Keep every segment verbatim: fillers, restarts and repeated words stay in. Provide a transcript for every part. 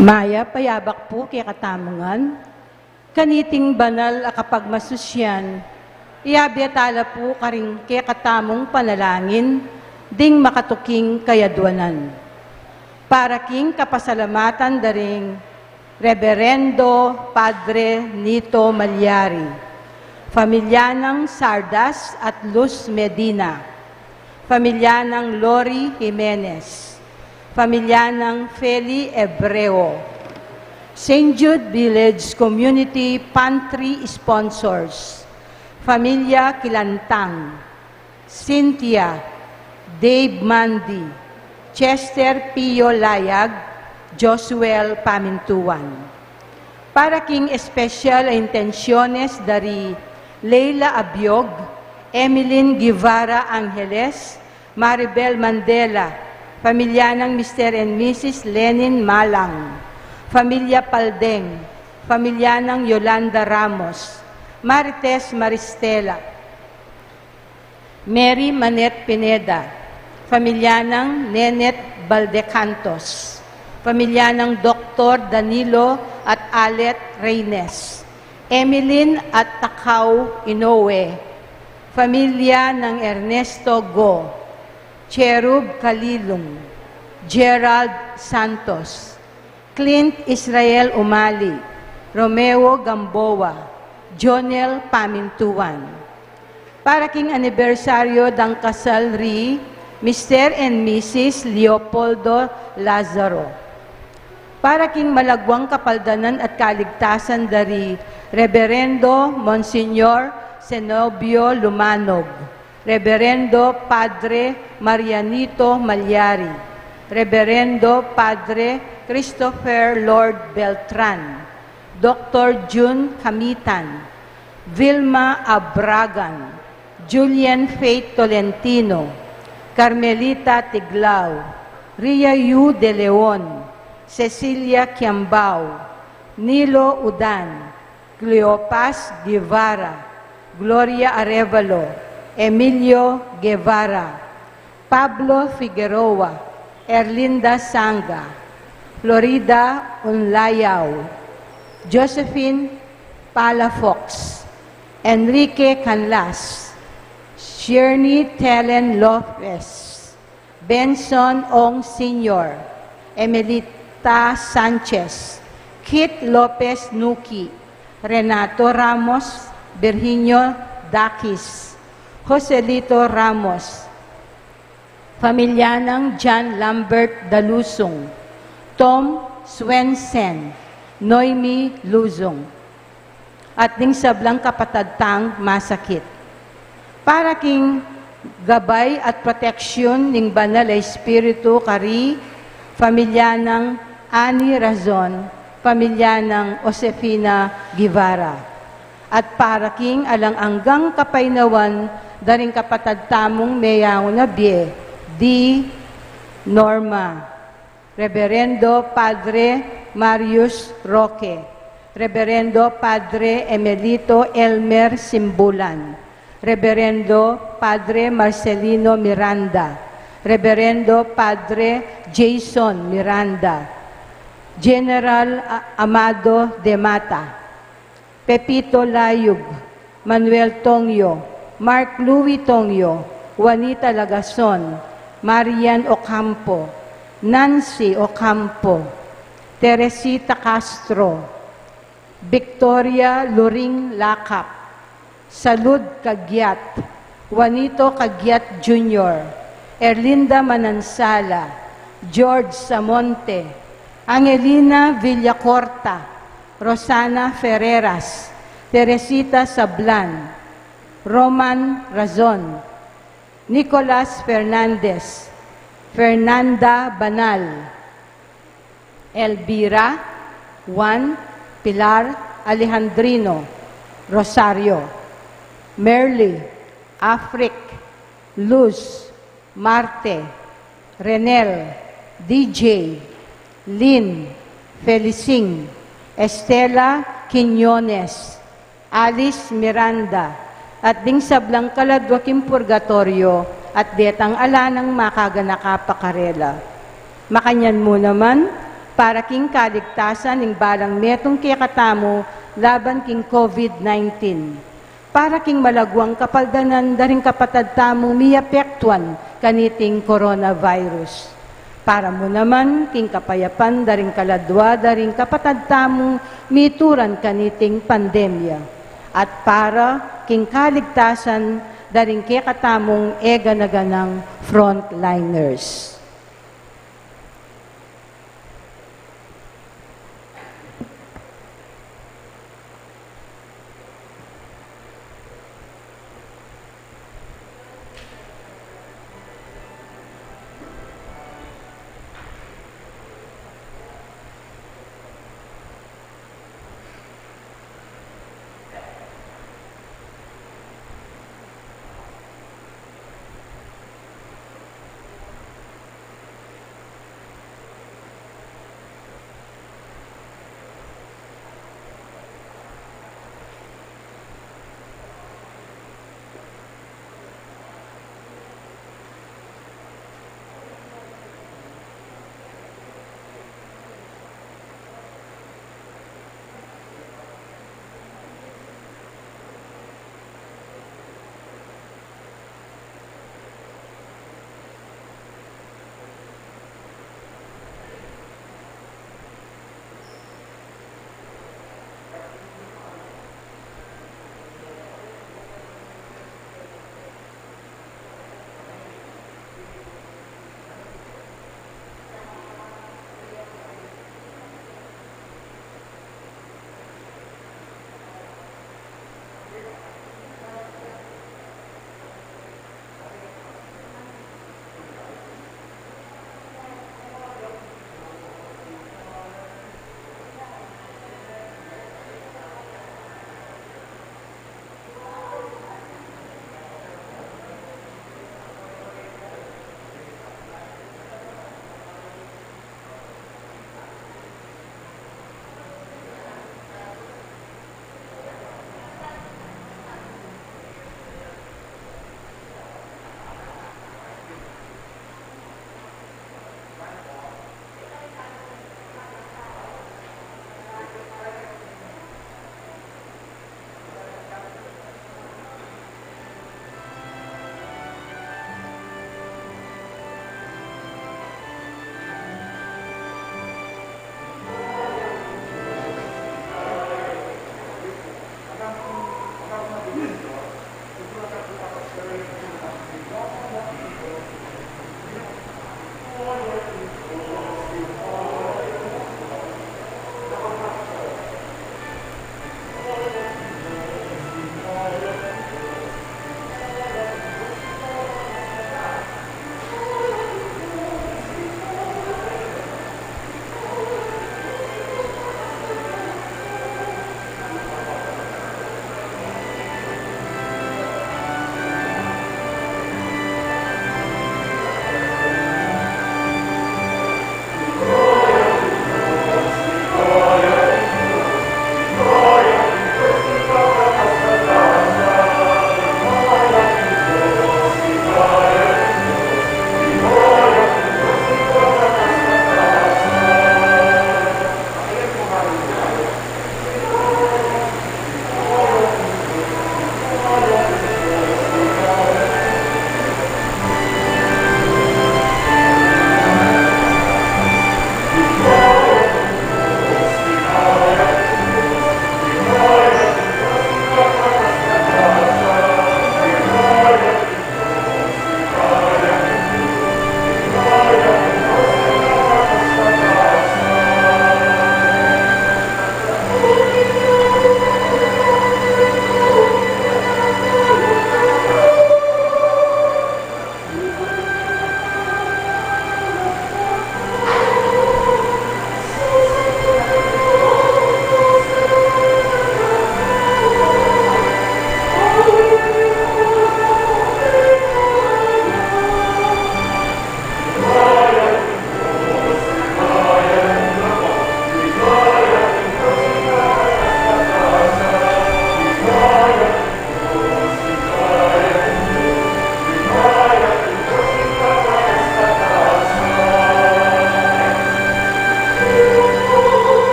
Mayap a yabak pu kekatamu ngan, kaniting banal a kapagmasusyan, iyabe tala pu karing kekatamung panalangin ding makatuking kayadwanan. Para king kapasalamatan da ring Reberendo Padre Nito Malyari, familia nang Sardas at Luz Medina, familia nang Lori Jimenez, familia nang Feli Ebreo, Saint Jude Village Community Pantry sponsors, familia Kilantang, Cynthia, Dave Mandy, Chester Pio Layag, Josuel Pamintuan. Para king espesyal a intensyones da ri Leila Abiog, Emeline Guevara Angeles, Maribel Mandela, familia nang Mister and Missus Lenin Malang, familia Paldeng, familia nang Yolanda Ramos, Marites Maristela, Mary Manette Pineda, familia nang Nenette Baldecantos, familia nang Doktor Danilo at Alet Reynes, Emeline at Takao Inoue, familia nang Ernesto Go, Cherub Kalilung, Gerald Santos, Clint Israel Umali, Romeo Gamboa, Jonel Pamintuan. Para king anibersaryo dang kasal ri Mister and Missus Leopoldo Lazaro. Para king malagwang kapaldanan at kaligtasan da ri Reberendo Monsignor Zenobio Lumanog, Reberendo Padre Marianito Malyari, Reberendo Padre Christopher Lord Beltran, Doktor Jun Kamitan, Vilma Abragan, Julian Faith Tolentino, Carmelita Tiglao, Ria Yu de Leon, Cecilia Kiambao, Nilo Udan, Cleopas Guevara, Gloria Arevalo, Emilio Guevara, Pablo Figueroa, Erlinda Sanga, Florida Unlayao, Josephine Palafox, Enrique Canlas, Shirney Telen Lopez, Benson Ong Senior, Emelita Sanchez, Kit Lopez Nuki, Renato Ramos, Virginio Dakis, Joselito Ramos, familia nang John Lambert Dalusung, Tom Swensen, Noemi Luzung, at ding sablang kapatad tang masakit. Para king gabay at proteksyon ning Banal a Espiritu kari familia nang Ani Razon, familia nang Josefina Guevara. At para king alang anggang kapaynawan da ring kapatad tamung meyaun a bie, di Norma, Reberendo Padre Marius Roque, Reberendo Padre Emelito Elmer Simbulan, Reberendo Padre Marcelino Miranda, Reberendo Padre Jason Miranda, General A-, Amado de Mata, Pepito Layug, Manuel Tongyo, Mark Louis Tongyo, Juanita Lagason, Marian Ocampo, Nancy Ocampo, Teresita Castro, Victoria Luring Lakap, Salud Caguiat, Juanito Caguiat Junior, Erlinda Manansala, George Samonte, Angelina Villacorta, Rosana Ferreras, Teresita Sablan, Roman Razon, Nicolas Fernandez, Fernanda Banal, Elvira, Juan, Pilar, Alejandrino, Rosario, Merly, Afric, Luz, Marte, Renel, D J, Lynn, Felicing, Estela Quiñones, Alice Miranda, at ding sablang kaladwa king purgatoryo, at detang ala nang makaganaka pa karela. Makanyan mu naman, para king kaligtasan ning balang metung kekatamu laban king COVID nineteen, para king malaguang kapaldanan da ring kapatad tamung miapektuan kaniting coronavirus, para mu naman king kapayapan da ring kaladua da ring kapatad tamung mituran kaniting pandemya, at para king kaligtasan da ring kekatamung e gana-ganang frontliners.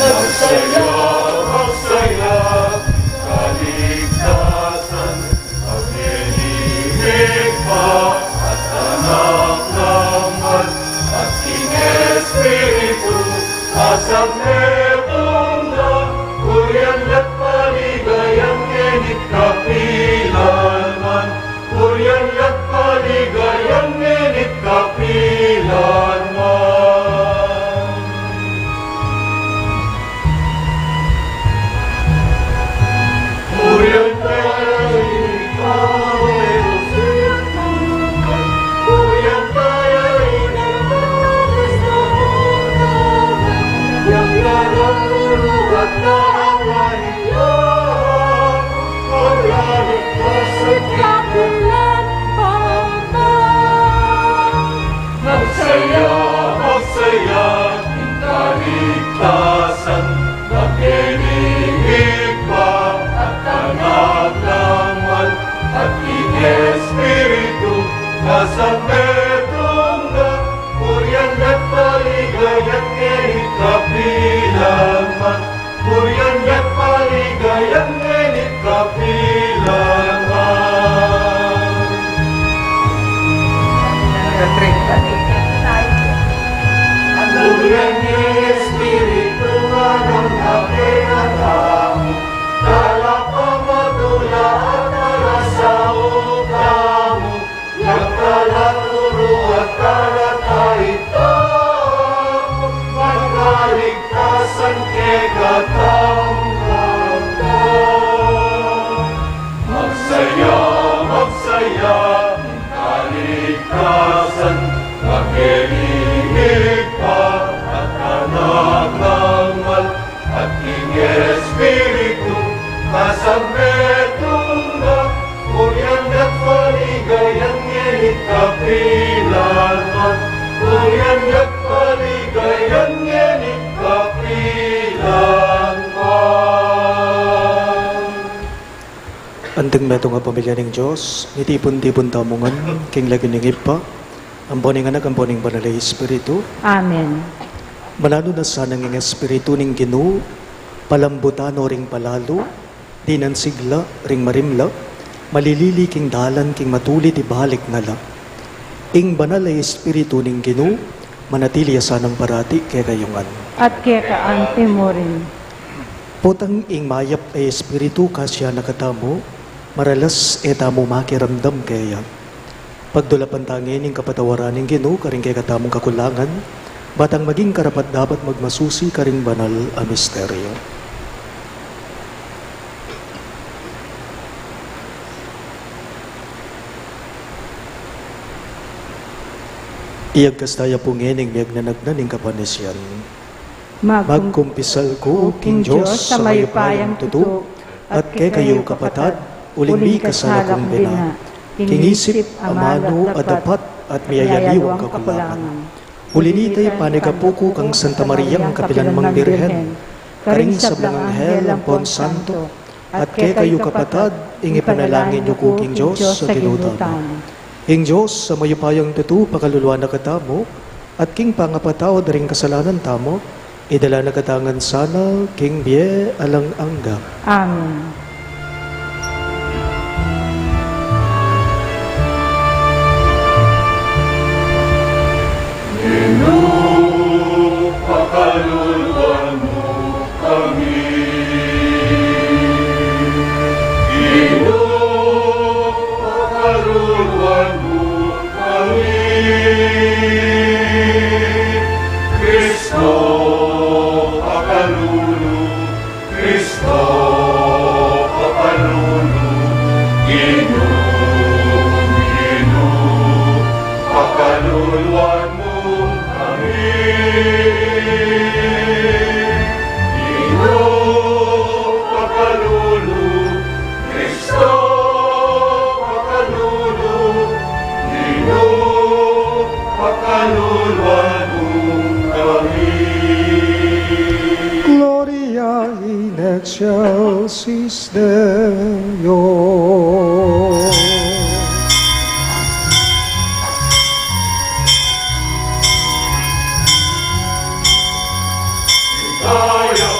Magsaya, magsaya, kaligtasan, pagdinig pa, at anak naman, at king Espiritu, asang metung da, purian da't paligayan ngening kapilan man. Purian ya't paligayan ngening kapilan man. Purian tamu ing Ginu, purian tamu ing Ginu, yang galak puru at dalan. Magsaya, magsaya, ing kaligtasan, magdinig pa, at anak naman, at ing Espiritu, asang metung da, purian da't paligayan ngening kapilan man. Purian ya't paligayan ngening kapilan man. Purian ing Espiritu ngan ang kekatamu, talapamatula at talasaup tamu, yang talaturu at talatahib tamu, ing kaligtasan kekatamung ampon. Magsaya, magsaya, ing kaligtasan, magdinig pa, at anak naman, at ing Espiritu, asang metung da, purian da't paligayan ngening kapilan man, purian da't paligayan ngening kapilan man. Anting metung a pamilya ning Dios, mitipun-tipun tamu ngan king lagyu ning Ibpa, ampo ning Anak, ampo ning Banal a Espiritu. Amen. Mananu na sana ing Espiritu ning Ginu, palambutan no ring palalu, dinan sigla ring marimla, malilili king dalan king matulid ibalik na la. Ing Banal a Espiritu ning Ginu, manatili ya sanang parati kekayu ngan. At keka anti mu rin. Potang ing mayap a Espiritu kasya na katamu, maralas e tamu makiramdam keya. Pagdulapan ta ngening kapatawaran ning Ginu karing kekatamung kakulangan, ba tang maging karapat-dapat magmasusi karing banal a misteryo. Iyagkas taya pu ngening miyagnanagnan ning kapanisian. Magkumpisal ku king Dios a mayupayang tutu, at kekayu kapatad, uling mikasala kung bina, king isip, amanu, at dapat, at miyayaliwang kakulangan. Uli na nita, ipanigapu ku kang Santa Mariang kapilanman Birhen, karing sablang anghel ampon santo, at kekayu kapatad, ing ipanalangin yu ku king Dios a Ginu tamu. Ing Dios a mayupayang tutu pakaluluan na katamu, at king pangapatawad da ring kasalanan tamu, idala na katamu ngan sana king bie alang angga. Amen. Ginu, pakaluluan mu kami. Ginu, pakaluluan mu kami. Kristo, pakalulu, Kristo, pakalulu, Ginu, Ginu, pakaluluan mu kami. Ginu, pakalulu, Kristo, pakalulu, Ginu, pakaluluan mu kami. Gloria in excelsis Deo. Kaya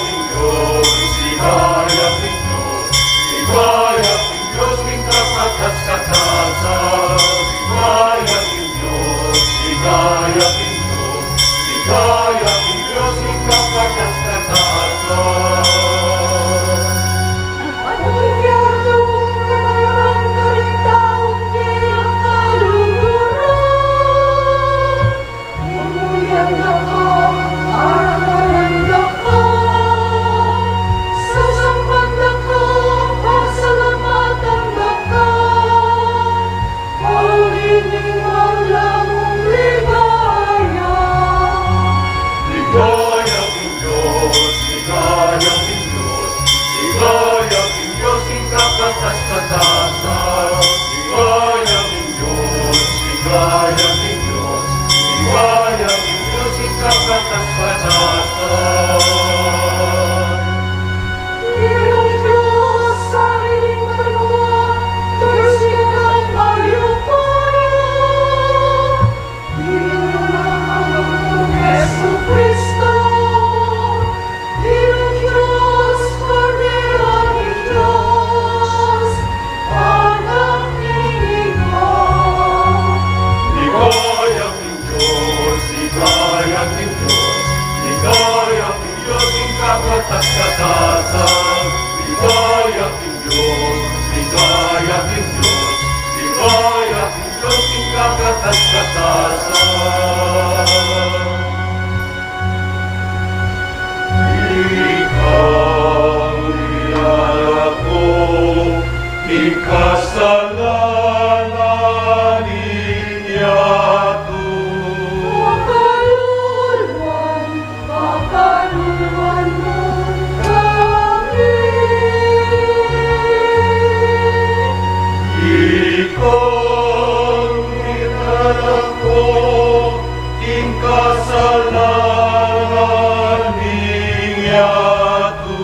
Kataskatasan, ligaya king Dios, ligaya king Dios, ligaya king Dios king kataskatasan. Ika ing ilalako king kasalanan ning yatu. Pakaluluan, pakaluluan mu kami. Ika ing ilalako king kasalanan ning yatu.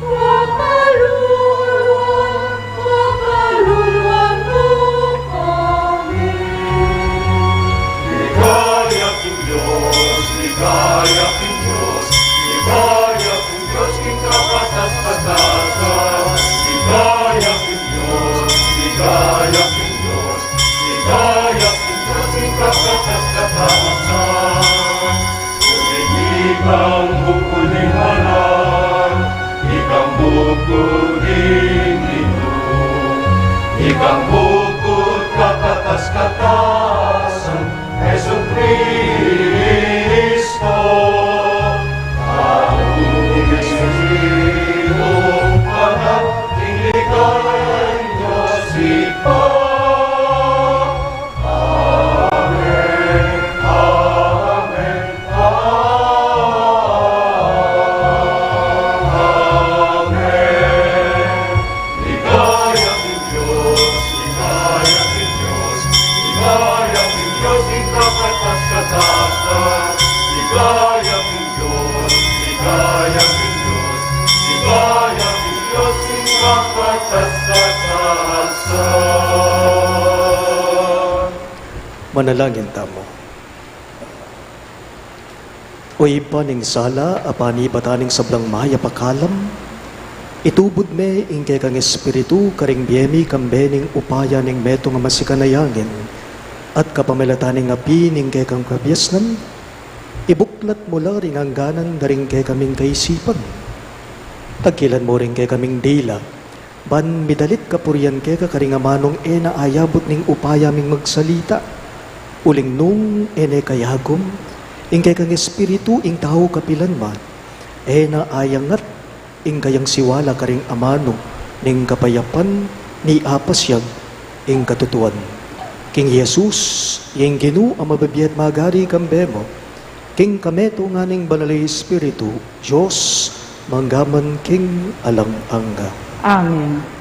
Pakaluluan, pakaluluan mu kami. Ligaya king Dios, ligaya king Dios, ligaya king Dios king kakatas-katasan. Ligaya king Dios, ligaya king Dios, ligaya king Dios king kakatas-katasan. Uling ikang bukul ning banal, ikang bukul ning Ginu, ikang bukul kakatas-katasan, Jesucristo, ang Espiritu Banal, king ligaya ning Dios Ibpa. Amen. Amen. Amen. Ligaya king Dios, ligaya king Dios, ligaya king Dios king kakatas-katasan. Ligaya king Dios, ligaya king Dios, ligaya king Dios king kakatas-katasan. Manalangin tamu. O Ibpa ning sala, a panibatan ning sablang mayap a kalam, itubud me ing kekang Espiritu karing bie mi kambe ning upaya ning metung a masikan a yangin, at kapamilatan ning api ning kekang kabiasnan, ibuklat mu la ring angganan da ring kekaming kaisipan. Tagkilan mu ring kekaming dila, ban midalit kapurian keka karing amanung e na ayabut ning upaya ming magsalita. Uling nung e ne kayagum ing kekang Espiritu, ing tau kapilan man e na ayangat ing kayang siwala karing amanu ning kapayapan, ni apasiag ing katutuan. King Jesus, ing Ginu a mabibie at magari kambe mu, king kametungan ning Banal a Espiritu, Dios, mangga man king alang angga. Amen.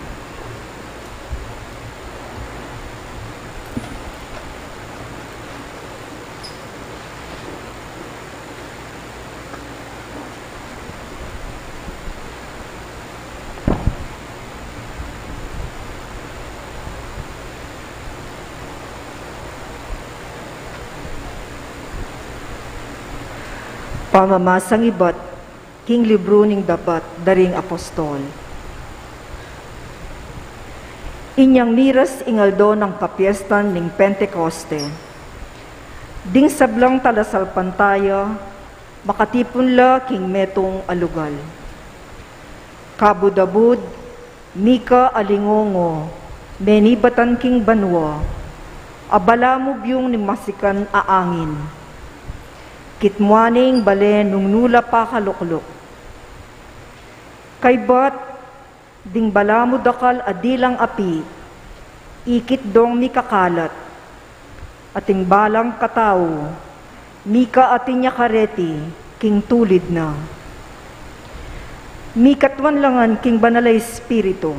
Pamamasang ibat king libru ning Dapat da ring Apostol. Inyang miras ing aldo nang kapiestan ning Pentecoste, ding sablang talasalpantaya makatipun la king metung a lugal. Kabud-abud, mika a lingongo menibatan king banua, a balamu byung ning masikan a angin. Kitmuan ne ing bale nung nu la pakalukluk. Kaybat, ding balamu dakal a dilang api, ikit dong mikakalat, at ing balang katau, mika atin ya kareti king tulid na. Mikatwan la ngan king Banal a Espiritu.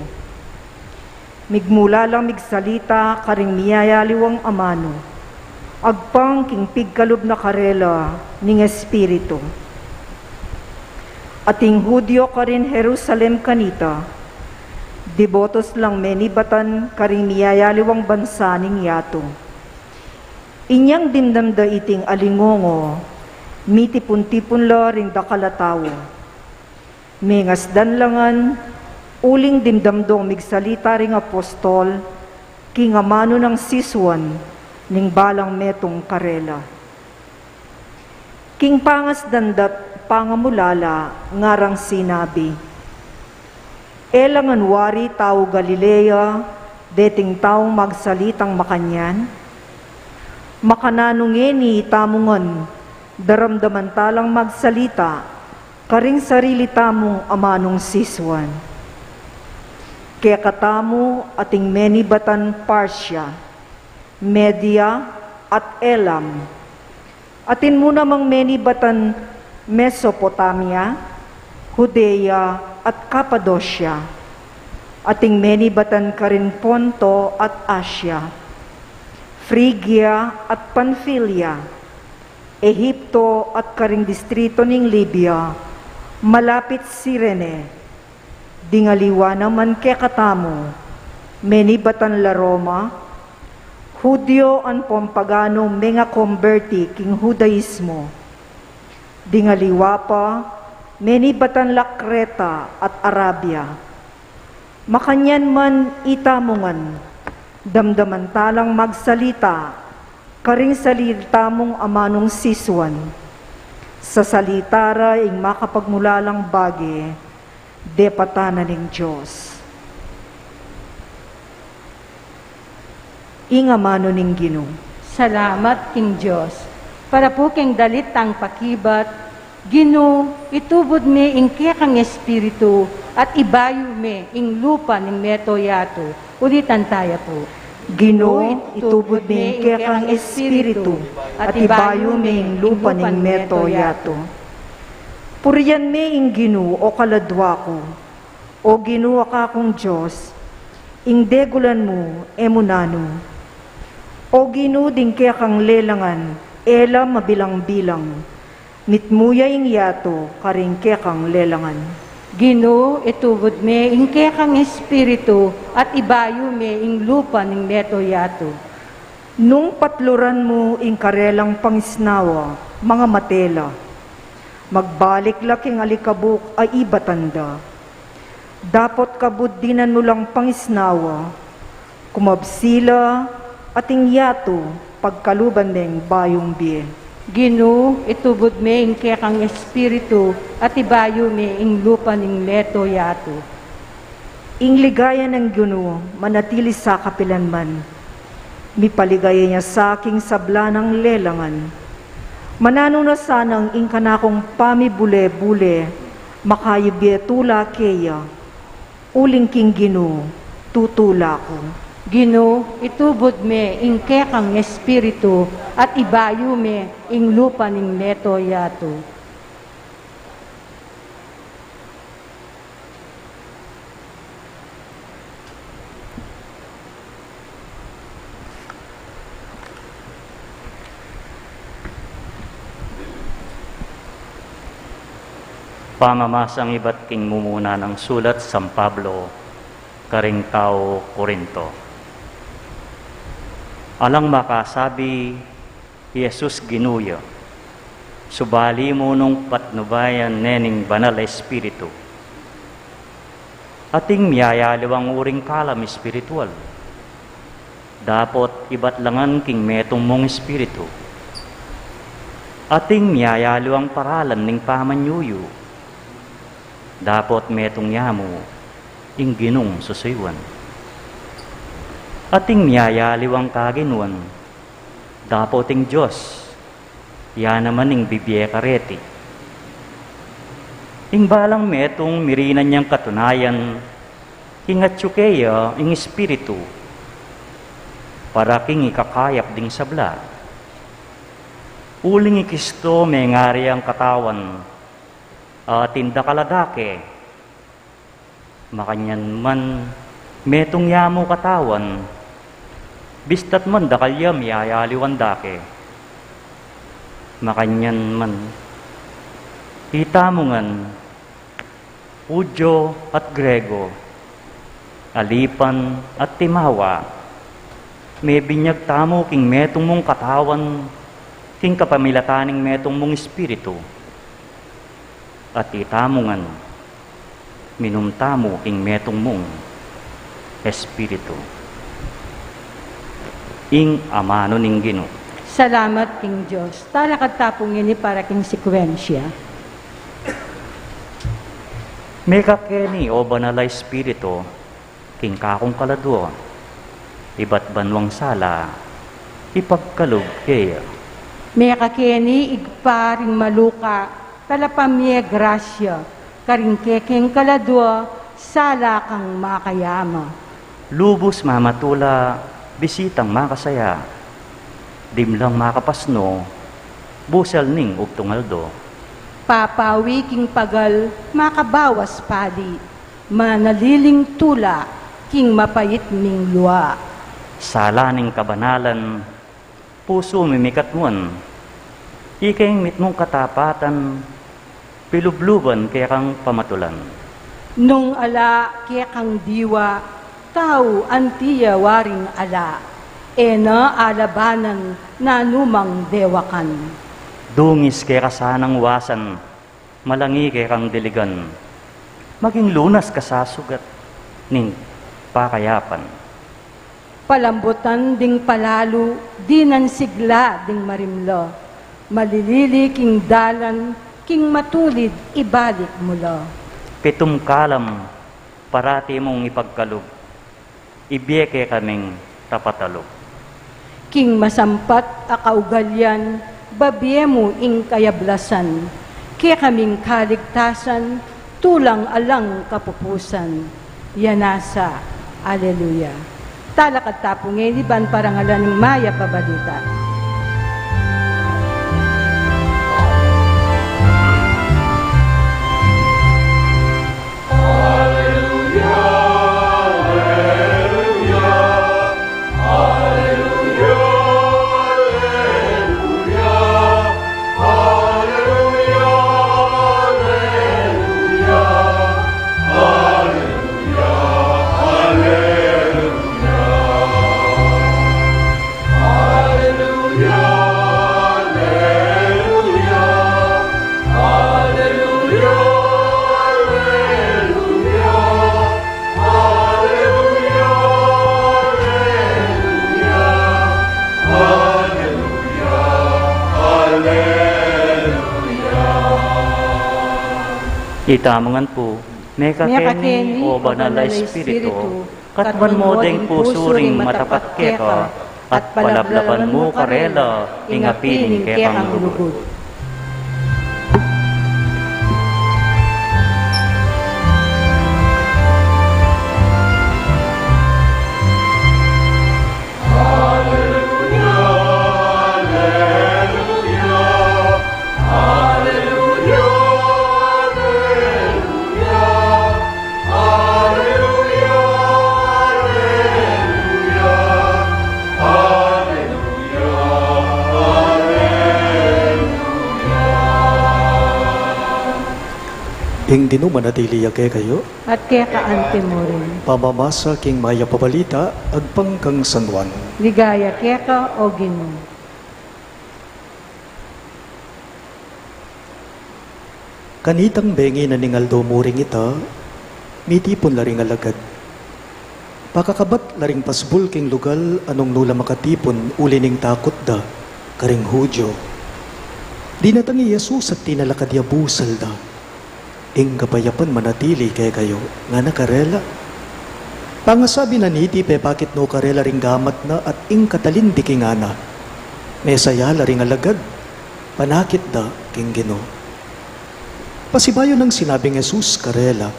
Migmula lang migsalita karing miyayaliwang amanu, agpang king pigkalub na karela ning Espiritu. At ing Judio karin Jerusalem kanita, Debotos lang menibatan karing miyayaliwang bansa ning yatu. Inyang dimdam da iting alingongo, mitipun-tipun la ring dakal a tau. Mengasdan la ngan, uling dimdam dong migsalita ring apostol, king amanu nang sisuan ning balang metung karela. King pangasdan da't pangamulala ngarang sinabi, e la ngan wari tau Galilea deting taung magsalitang makanyan? Makananu ngeni itamu ngan daramdaman ta lang magsalita karing sarili tamung amanung sisuan? Kekatamu ating menibatan Partia, Media, at Elam. Atin mu namang menibatan Mesopotamia, Judea, at Kapadosia. Ating menibatan karin Ponto at Asia, Phrygia at Pamphylia, Ehipto at karing distrito ning Libya, malapit Cirene. Ding aliwa naman kekatamu, menibatan la Roma, Hudyo ampon pagano mengakomberti king Hudaismo. Ding aliwa pa, menibatan la Kreta at Arabia. Makanyan man itamu ngan, damdaman ta lang magsalita karing sarili tamung amanung sisuan. Sasalita ra ing makapagmulalang bage, depatan na ning Dios. Ing amanu ning Ginu. Salamat king Dios. Para pu king dalit tang pakibat, Ginu, itubud me ing kekang Espiritu, at ibayu me ing lupa ning meto yatu. Ulitan taya pu. Ginu, itubud me ing kekang Espiritu, at ibayu me ing lupa ning meto yatu. Purian me ing Ginu, o kaladua ku. O Ginu, a kakung Dios, ing degulan mu, e mu nanu. O Ginu, ding kekang lelangan, e la mabilang-bilang. Mitmu ya ing yatu karing kekang lelangan. Ginu, itubud me ing kekang Espiritu, at ibayu me ing lupa ning meto yatu. Nung patluran mu ing karelang pangisnawa, mangamate la. Magbalik la king alikabuk a ibatan da. Dapot kabud dinan mu lang pangisnawa, kumabsi la, at ing yatu pagkaluban meng bayung bie. Ginu, itubud me ing kekang Espiritu, at ibayu me ing lupa ning meto yatu. Ing ligaya nang Ginu manatili sa kapilanman. Mipaligaya ya sa king sabla nang lelangan. Mananu na sanang ing kanakung pamibule-bule, makayibie tula keya, uling king Ginu tutula ku. Ginu, itubud me ing kekang Espiritu, at ibayu me ing lupa ning meto yatu. Pamamasang ibat king mumuna nang sulat San Pablo karing tau Corinto. Alang makasabi, i Jesus Ginu ya, subali mu nung patnubayan ne ning Banal a Espiritu. Ating miyayaliwang uring kalam espiritual, dapot ibat la ngan king metung mung espiritu. Ating miyayaliwang paralan ning pamanyuyu, dapot metung ya mu ing Ginung susuyuan. Ating miyayaliwang kaginuan, dapot ing Dios ya naman ing bibie kareti. Ing balang metung mirinan yang katunayan, ing atyu keya ing Espiritu, para king ikakayap ding sabla. Uling i Kristo mengari yang katawan, atin dakal a dake. Makanyan man, metung ya mu katawan, bista't man dakal ya miyayaliwan dake. Makanyan man, itamu ngan, Hudyo at Grego, Alipan at timawa, mebinyag tamu king metung mung katawan, king kapamilatan ning metung mung Espiritu, at itamu ngan, minum tamu king metung mung Espiritu. Ing amanu ning Ginu. Salamat king Dios. Talakad ta pu ngeni para king sekuensya. Mekakeni, O Banal a Espiritu, king kakung kaladua, ibat banwang sala, ipagkalub keya. Mekakeni, Ibpa, ring maluka, talapamye grasya, karing kekeng kaladua, sala kang makayama. Lubus mamatula, bisitang makasaya, dimlang makapasnu, busal ning ugtung aldo. Papawi king pagal, makabawas pali, manaliling tula, king mapait ming lua. Sala ning kabanalan, pusu mi mikatmuan, ikeng mitmung katapatan, pilubluban kekang pamatulan. Nung ala kekang diwa, tau anti ya waring ala, e na alabanan nanumang dewakan. Dungis keka sanang wasan, malangi kekang diligan, maging lunas ka sa sugat ning pakayapan. Palambutan ding palalu, dinan sigla ding marimla, malilili king dalan, king matulid ibalik mu la. Pitum kalam, parati mung ipagkalub, ibie kekaming tapatalub. King masampat a kaugalian, babie mu ing kayablasan, kekaming kaligtasan, tulang alang kapupusan. Ya na sa. Aleluya. Talakad ta pu ngeni ban parangalan ing mayap a balita. Itamu ngan pu, mekakeni, mekakeni, O Banal a Espiritu, katmuan mu deng pusu ring matapat keka, at palablaban mu karela ing api ning kekang lugud. Ing Ginu manatili ya kekayu. At keka anti mu rin. Pamamasa king mayap a balita agpang kang San Juan. Ligaya keka, O Ginu. Kanitang bengi na ning aldo mu ring ita, mitipun la ring alagad. Pakakabat la ring pasbul king lugal a nung nu la makatipun uli ning takut da karing Judio. Dinatang i Jesus at tinalakad ya busal da. Ing kapayapan manatili kekayu, ngana karela. Pangasabi na niti pepakit no karela ring gamat na at ing katalindiki ngana. Mesaya la ring alagad, panakit da king Ginu. Pasibayu nang sinabing Jesus karela,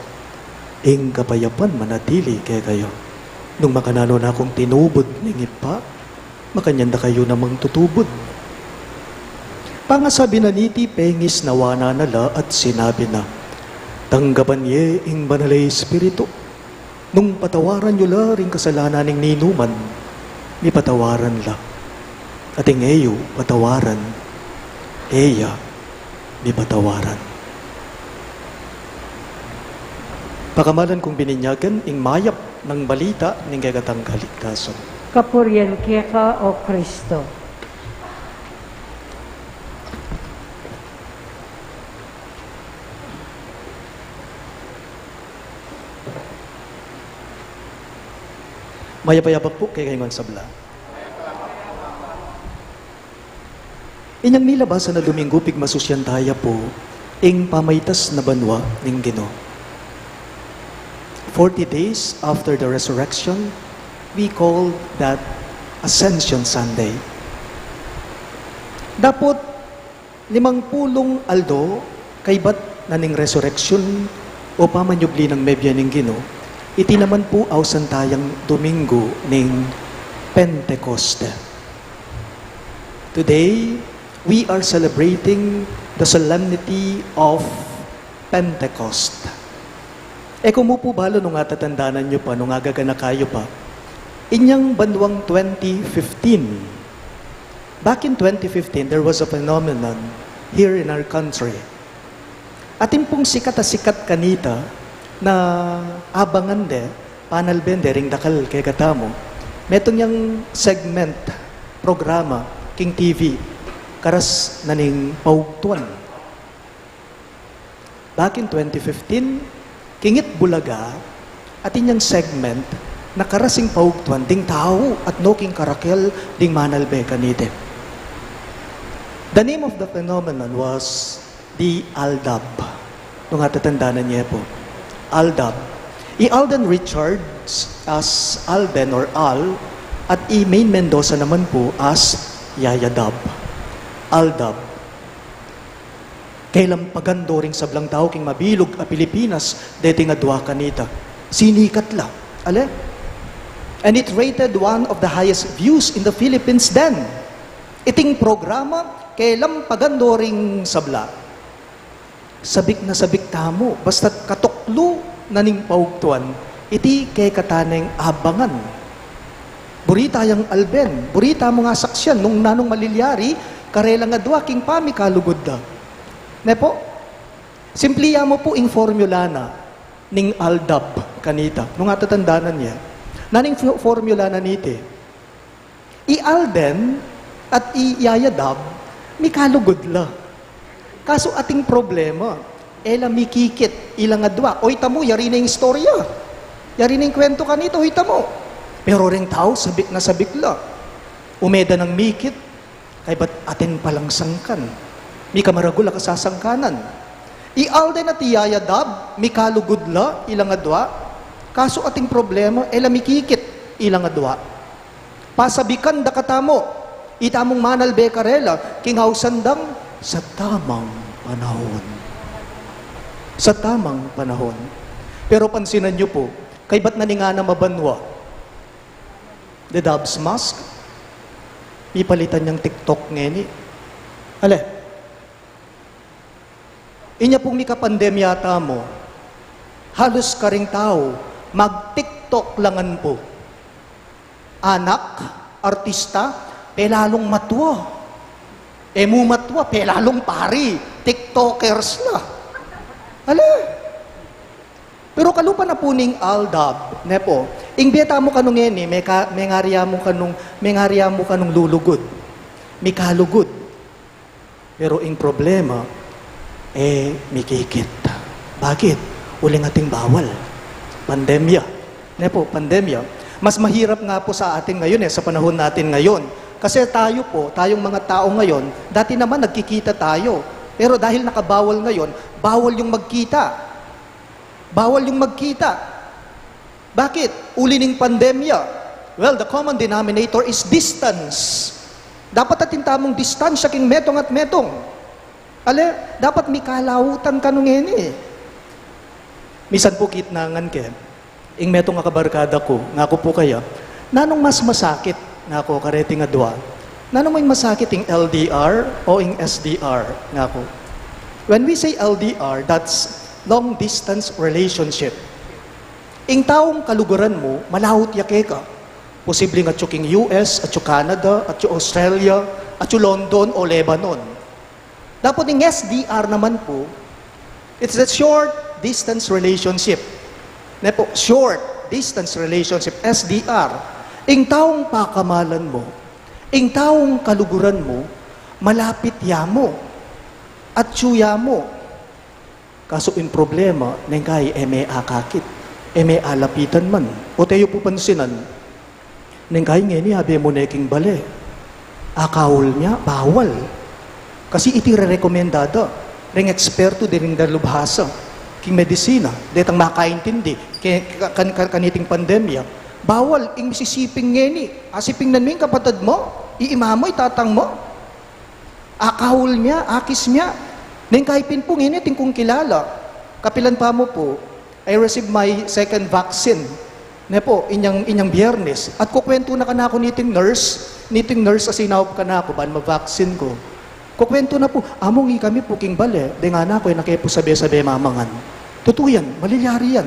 ing kapayapan manatili kekayu. Nung makananu na kung tinubud ning Ibpa, makanyan da kayu namang tutubud. Pangasabi na niti, pengisnawan na la at sinabi na, tanggapan ye ing Banal a Espiritu. Nung patawaran yu la ring kasalanan ning ninuman, mipatawaran la. At ing e yu patawaran, e ya mipatawaran. Pakamalan kung bininyagan, ing mayap Nang balita ning kekatang kaligtasan. Kapurian keka, O Kristo. Mayap a yabak pu kekayu ngan sabla. Inyang milabasan a Domingo, pigmasusian taya pu ing pamaitas na banua ning Ginu. Forty days after the resurrection, we call that Ascension Sunday. Dapot limang pulung aldo kaybat na ning resurrection o pamanyubli nang mebie ning Ginu, iti naman pu ausan tayang Domingo ning Pentecoste. Today, we are celebrating the solemnity of Pentecost. E ku mu pu balu nung atatandanan yu pa, nung agaganaka yu pa, inyang banuang twenty fifteen. Back in twenty fifteen, there was a phenomenon here in our country. Atin pung sikat a sikat kanita na abangan de, panalben de ring dakal kekatamu. Metung yang segment, programa, king T V, karas na ning paugtuan. Back in twenty fifteen, king Eat Bulaga, atin yang segment na karas ing paugtuan ding tau at no king karakel ding manalbe kanita. The name of the phenomenon was the Aldab. Nung atatandanan ye pu, Aldab. I Alden Richards as Alden or Al, at i Maine Mendoza naman pu as Yaya Dab. Aldab. Kelampagan do ring sablang tau king mabilug a Pilipinas deting adua kanita. Sinikat la. Ale? And it rated one of the highest views in the Philippines then. Iting programa, kelampagan do ring sabla. Sabik na sabik tamu, basta't katuklu na ning paugtuan, iti kekatamung abangan. Buri tayang alben, buri tamung asaksian nung nanung malilyari karelang adua king pamikalugud da. Ne pu? Simpli ya mu pu ing formula na ning Aldab kanita, nung atatandanan ye. Nanu ing fo-, formula na niti? I Alden at i Yaya Dab, mikalugud la. Kasu ating problema, e la mikikit ilang adua. Oy, ita mu, yari na ing istorya. Yari na ing kwentu kanita, oy, ita mu. Pero reng tau, sabik na sabik la. Ume da nang mikit, kaybat atin palang sangkan. Mika maragul a kasasangkanan. I Alden at i Yaya Dab, mikalugud la ilang adua. Kasu ating problema, e la mikikit ilang adua. Pasabikan da katamu, itamung manalbe karela, king ausan dang sa tamang panahon. Sa tamang panahon. Pero pansinan yu pu, kaybat na ning anam a banua, the Doves Mask, mipalitan yang TikTok ngeni. Ale, inya pung mikapandemya tamu, halus karing tau, mag-TikTok la ngan pu. Anak, artista, pelalung matua. E mu matua, pelalung pari, TikTokers la. Ale? Pero kalupa na pu ning Aldab, ne pu? Ing bie tamu kanu ngeni, meka-, mengari ya mu kanung, mengari ya mu kanung lulugud. Mikalugud. Pero ing problema, e mikikit. Bakit? Uling ating bawal. Pandemya. Ne pu, pandemya. Mas mahirap nga pu sa atin ngayon e, sa panahon natin ngayon. Kasi tayo pu, tayong mga tao ngayon, dati naman nagkikita tayo. Pero dahil nakabawal ngayon, bawal yung magkita. Bawal yung magkita. Bakit? Uli ning pandemya. Well, the common denominator is distance. Dapat atin tamung distansya king metung at metung. Ale, dapat mikalautan kanu ngeni. Misan pu kitnangan ke, ing metung a kabarkada ku, ngaku pu kaya, "Nanung mas masakit?" ngaku, "Kareting adua. Nanu mu ing masakit, ing L D R o ing S D R?" ngaku. When we say L D R, that's long distance relationship. Ing taung kaluguran mu, malaut ya keka. Posibleng atyu king U S, atyu Canada, atyu Australia, atyu London o Lebanon. Dapot ing S D R naman pu, it's a short distance relationship. Ne pu, short Distance relationship, S D R. Ing taung pakamalan mu, ing taung kaluguran mu, malapit ya mu, atyu ya mu. Kaso ing problema, neng kai e me akakit, e me alapitan man. O, teyu pu pansinan, neng kai ngeni abe mu ne king bale, akaul mya, bawal. Kasi iti rerekomenda da ring ekspertu de ring dalubhasa king medisina, detang makaintindi ke, ka, kan, kan, kaniting pandemya. Bawal ing misisiping ngeni, asiping nanu ing kapatad mu, iima mu, itatang mu. Akaul mya, akis mya. Neng kai pin pu ngeni atin kung kilala. Kapilan pa mu pu, I received my second vaccine. Ne pu, inyang, inyang Biyernes. At kukwentu na kanaku niting nurse, niting nurse a sinaup kanaku, ban ma-vaccine ku. Kukwentu na pu, among ikami pu king bale, de ngana ku, e na ke pu sabe-sabe mamangan. Tutu yan, malilyari yan.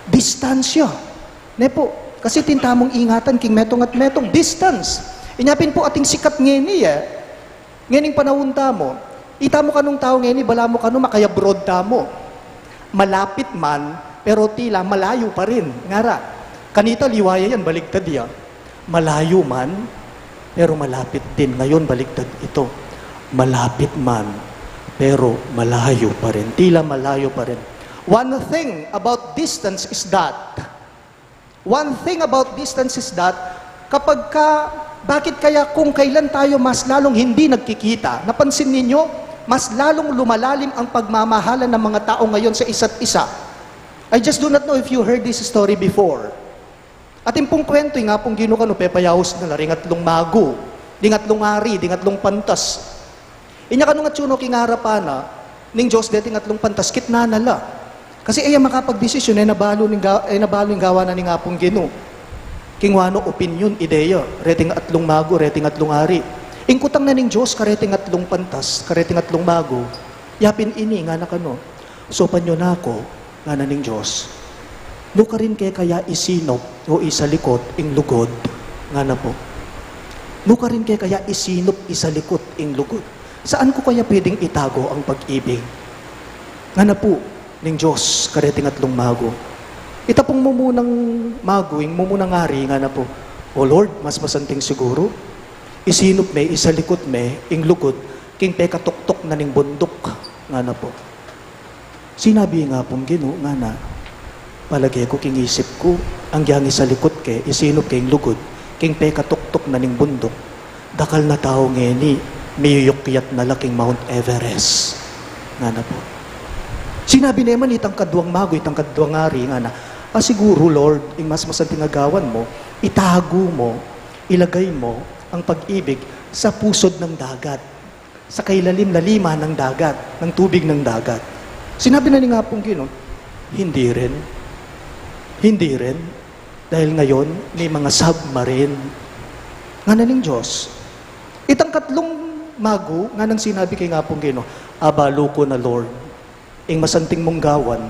Distansya. Ne pu, kasi atin tamung ingatan king metung at metung, distance. Inya pin pu ating sikat ngeni e. Ngening panaun tamu, itamu kanung tau ngeni, balamu kanu makaya-abroad tamu. Malapit man, pero tila malayu pa rin. Ngara, kanita liwa ya yan, baligtad ya. Malayu man, pero malapit din. Ngayon, baligtad ito. Malapit man, pero malayu pa rin. Tila malayu pa rin. One thing about distance is that One thing about distance is that, kapag ka, bakit kaya kung kailan tayo mas lalong hindi nagkikita, napansin ninyo, mas lalong lumalalim ang pagmamahalan ng mga tao ngayon sa isa't isa? I just do not know if you heard this story before. Atin pung kwentu, ing Apung Ginu kanu, pepayaus na la ring atlung magu, ding atlung ari, ding atlung pantas. Inya kanu ngan atyu no king arapan na ning Dios deting atlung pantas, kitnan na la. Kasi e ya makapagdesisyun, e na balu ning ga-, e na balu ing gawan na ning Apung Ginu. King wanu opinyon, ideya, reting atlung magu, reting atlung ari. Ing kutang na ning Dios kareting atlung pantas, kareting atlung magu, ya pin ini, ngana kanu. Saupan yu na ku, ngana ning Dios. Nukarin ke kaya isinup o isalikut ing lugud? Ngana pu. Nukarin ke kaya isinup, isalikut ing lugud? Saan ku kaya pwedeng itago ang pag-ibig? Ngana pu ning Dios kareting atlung magu. Ita pung mumunang magu, ing mumunang ari, ngana pu, O Lord, mas masanting siguru isinup me, isalikut me ing lugud king pekatuktuk na ning bunduk, ngana pu. Sinabi ing Apung Ginu, ngana, palage ku king isip ku, anggyang isalikut ke, isinup ke ing lugud king pekatuktuk na ning bunduk, dakal na tau ngeni miyuyukyat na la king Mount Everest, ngana pu. Sinabi ne man itang kaduang magu, itang kaduang ari, ngana, a, siguru, Lord, ing mas masanting a gawan mu, itago mu, ilagay mu ang pag-ibig sa pusod ng dagat, sa kailalim-laliman ng dagat, ng tubig ng dagat. Sinabi na ning Apung Ginu, hindi rin. Hindi rin. Dahil ngayon, may mga submarine. Ngana ning Dios. Itang katlung magu, nganang sinabi king Apung Ginu, a, balu ku na, Lord. Ing masanting mung gawan,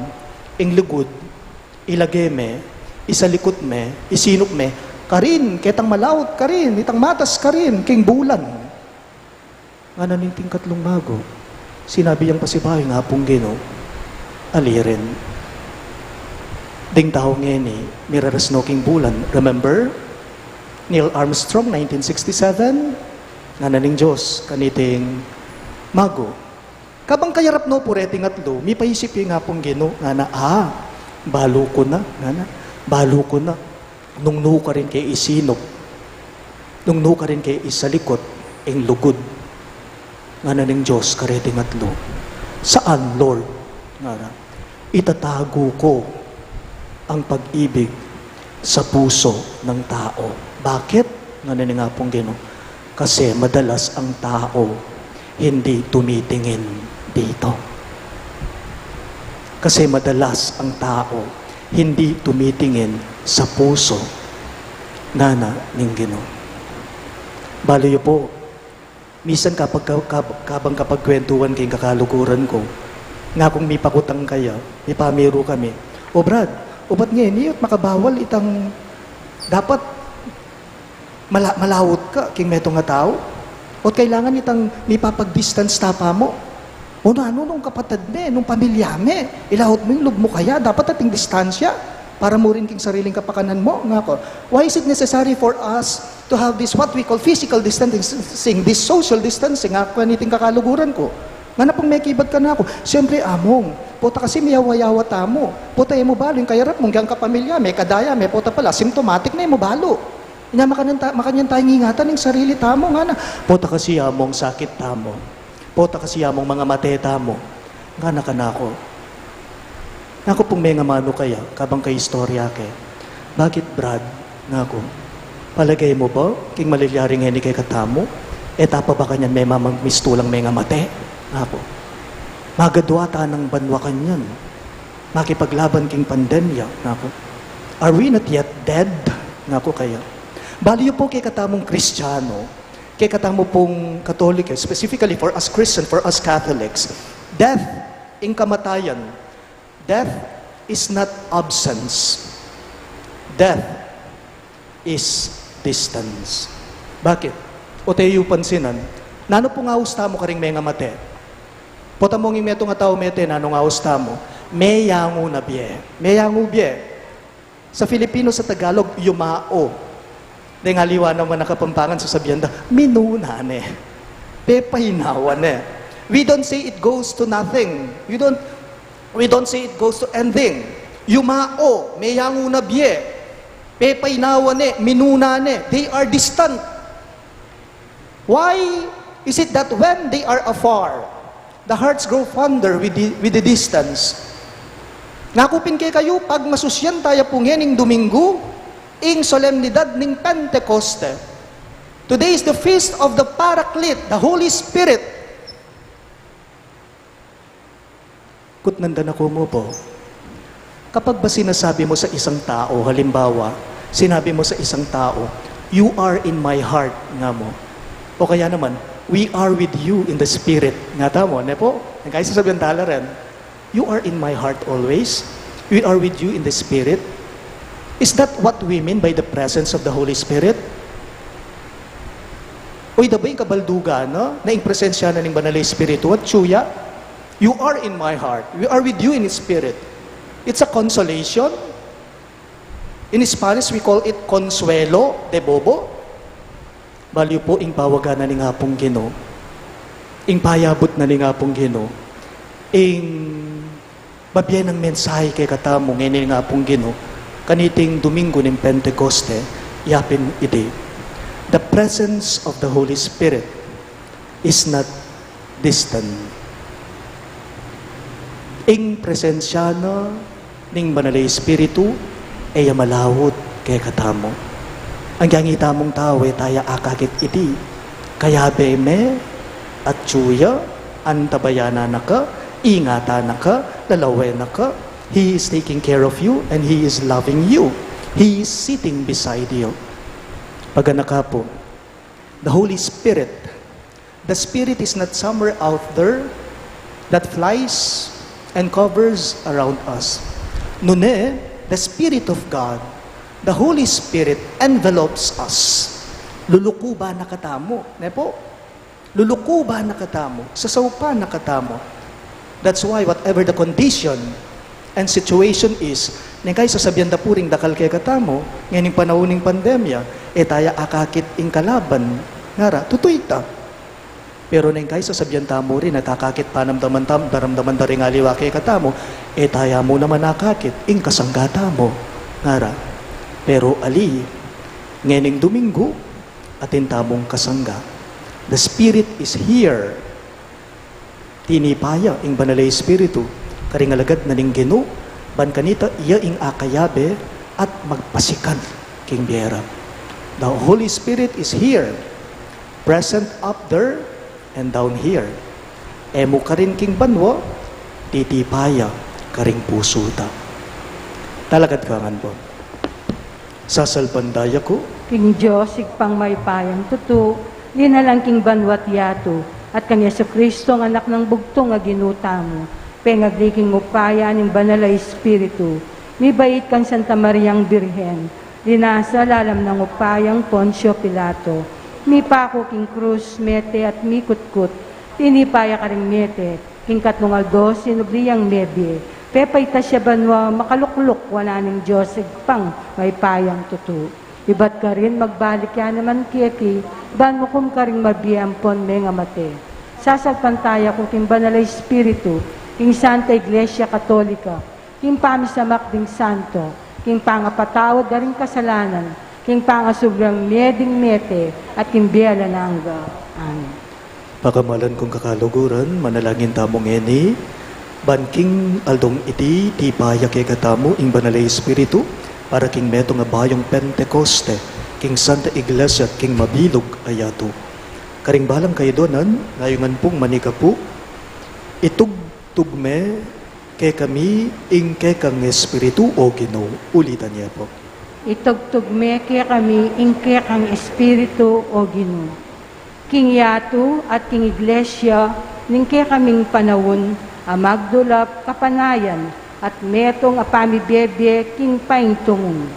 ing lugud, ilage me, isalikut me, isinup me, karin, ketang malaut karin, itang matas karin, king bulan. Ngana ning katlung magu, sinabi yang pasibayu ing Apung Ginu, ali rin. Ding tau ngeni, miraras no king bulan. Remember? Neil Armstrong, nineteen sixty-seven, ngana ning Dios kaniting magu. Kabang kayarap no pu reting atlu, mipaisip ya ing Apung Ginu, ngana, a, balu ku na, ngana, balu ku na, nung nukarin ke isinup, nung nukarin ke isalikut ing lugud, ngana ning Dios kareting atlu. Saan, Lord? Ngana, itatago ko ang pag-ibig sa puso ng tao. Bakit? Ngana ning Apung Ginu, kasi madalas ang tao hindi tumitingin dito. Kasi madalas ang tao hindi tumitingin sa puso, ngana ning Ginu. Balu yu pu, misan kapag, kab-, kabang kapagkwentuhan king kakaluguran ku, ngakung mipakutang kaya, mipamiru kami, "O Brad, o bat ngeni, ot makabawal itang dapat mala-, malaut ka king metung a tau? Ot kailangan itang mipapag-distance ta pamu? O nanu nung kapatad me, nung pamilya me, ilaut mu ing lub mu kaya, dapat ating distansya?" Para mu rin king sariling kapakanan mu, ngaku. Why is it necessary for us to have this, what we call, physical distancing, this social distancing, ngaku, kaniting kakaluguran ku? Ngana pung mekibat kanaku, siyempre, Among, pota kasi meyawa-yawa tamu. Pota e mu balu ing kayarap mung agyang kapamilya me, kadaya me, pota pala, asymptomatic na, e mu balu. Inya makanyan ta-, makanyan tayang ingatan ing sarili tamu, ngana. Pota kasi, Among, sakit tamu. Pota kasi, Among, mangamate tamu. Ngana kanaku. Ngaku pung mengamanu kaya, kabang kaistorya ke. Bakit, Brad? Ngaku. Palage mu ba, king malilyaring ngeni kekatamu, e ta pa ba kanyan memang mistulang mengamate? Ngaku. Magadua ta nang banwa kanyan. Makipaglaban king pandemya, ngaku. Are we not yet dead? Ngaku kaya. Balu yu pu kekatamung Kristiyanu, kekatamu pung Katoliko, specifically for us Christian, for us Catholics, death, ing kamatayan, death is not absence. Death is distance. Bakit? O, te yu pansinan, nanu pung aus tamu karing mengamate? Pota mu nging metung a tau mete, nanung aus tamu? Meyangu na bie. Meyangu bie. Sa Filipino, sa Tagalog, yumao. Deng aliwa naman a Kapampangan, sasabian da, minuna ne. Pepainawa ne. We don't say it goes to nothing. We don't, we don't say it goes to anything. Yumao, meyangu na bie. Pepainawa ne, minuna ne. They are distant. Why is it that when they are afar, the hearts grow fonder with the, with the distance? Ngaku pin kekayu, pagmasusyan taya pu ngening Domingo, ing solemnidad ning Pentecoste. Today is the feast of the Paraclete, the Holy Spirit. Kutnan da na ku mu pu. Kapag ba sinasabi mo sa isang tao, halimbawa, sinabi mo sa isang tao, "You are in my heart," nga mu. O kaya naman, "We are with you in the spirit," nga tamu, ne pu? Ang kahit sasabihan tala rin, "You are in my heart always. We are with you in the spirit." Is that what we mean by the presence of the Holy Spirit? Uy, da ba ing kabaldugan na, na ing presensya na ning Banal a Espiritu, atyu ya? "You are in my heart. We are with you in spirit." It's a consolation. In Spanish, we call it consuelo de bobo. Balu yu pu ing pawagan na ning Apung Ginu. Ing payabut na ning Apung Ginu. Ing babie nang mensahe kekatamu ngeni ning Apung Ginu, kaniting Domingo ning Pentecoste, yapin iti. The presence of the Holy Spirit is not distant. Ing presensya na ning Banal a Espiritu, e ya malaut kekatamu. Agyang itamung tau, e taya akakit iti. Kayabe me, atyu ya, antabayanan na ka, ingatan na ka, lalawen na ka. He is taking care of you and He is loving you. He is sitting beside you. Paganaka pu, the Holy Spirit. The Spirit is not somewhere out there that flies and covers around us. Nune, the Spirit of God, the Holy Spirit envelops us. Lulukuban na katamu, ne pu? Lulukuban na katamu, sasaupan na katamu. That's why whatever the condition and situation is, neng kai sasabian da pu ring dakal kekatamu, ngening panaun ning pandemya, e taya akakit ing kalaban, ngara, tutu ita. Pero neng kai sasabian tamu rin, e ta akakit panamdaman tam-, daramdaman da ring aliwa kekatamu, e taya mu naman akakit ing kasangga tamu, ngara. Pero ali, ngening Domingo, atin tamung kasangga. The Spirit is here. Tinipa ya ing Banal a Espiritu karing alagad na ning Ginu, ban kanita iya ing akayabe at magpasikan king bie ra. The Holy Spirit is here, present up there and down here. E mu karin king banua, titipa ya karing pusu ta. Talakad ka ngan pu. Sasalpantaya ku king Dios, Ibpang mayupayang tutu, linalang king banua't yatu, at kang Jesucristo, ang Anak nang bugtung a Ginu tamu, pengagli king upaya ning Banal a Espiritu, mibait kang Santa Mariang Birhen, linasa lalam nang upayang Poncio Pilato, mipaku king krus, mete at mikutkut, tinipa ya karing mete, king katlung aldo sinubli yang mebie, Pepaita ya banua makalukluk wanan ning Dios Ibpang mayupayang tutu. Ibat karin magbalik ya naman keti, ban mukum karing mabie ampon mengamate. Sasalpantaya ku king Banal a Espiritu, king Santa Iglesia Katolika, king pamisamak ding santo, king pangapatawad da ring kasalanan, king pangasubling mie ding mete, at king bie alang angga. Amen. Pakamalan kung kakaluguran, manalangin tamu ngeni, ban king aldong iti, tipa ya kekatamu ing Banal a Espiritu, para king metung a bayung Pentekoste, king Santa Iglesia at king mabilug a yatu. Karing balang kayadwanan, ngayungan pung manikapu, itugtug me kekami ing kekang Espiritu, O Ginu. Ulitan ye pu. Itugtug me kekami ing kekang Espiritu, O Ginu. King yatu at king Iglesia ning kekaming panaun a magdulap kapanayan at metung a pamibie-bie king paintungun.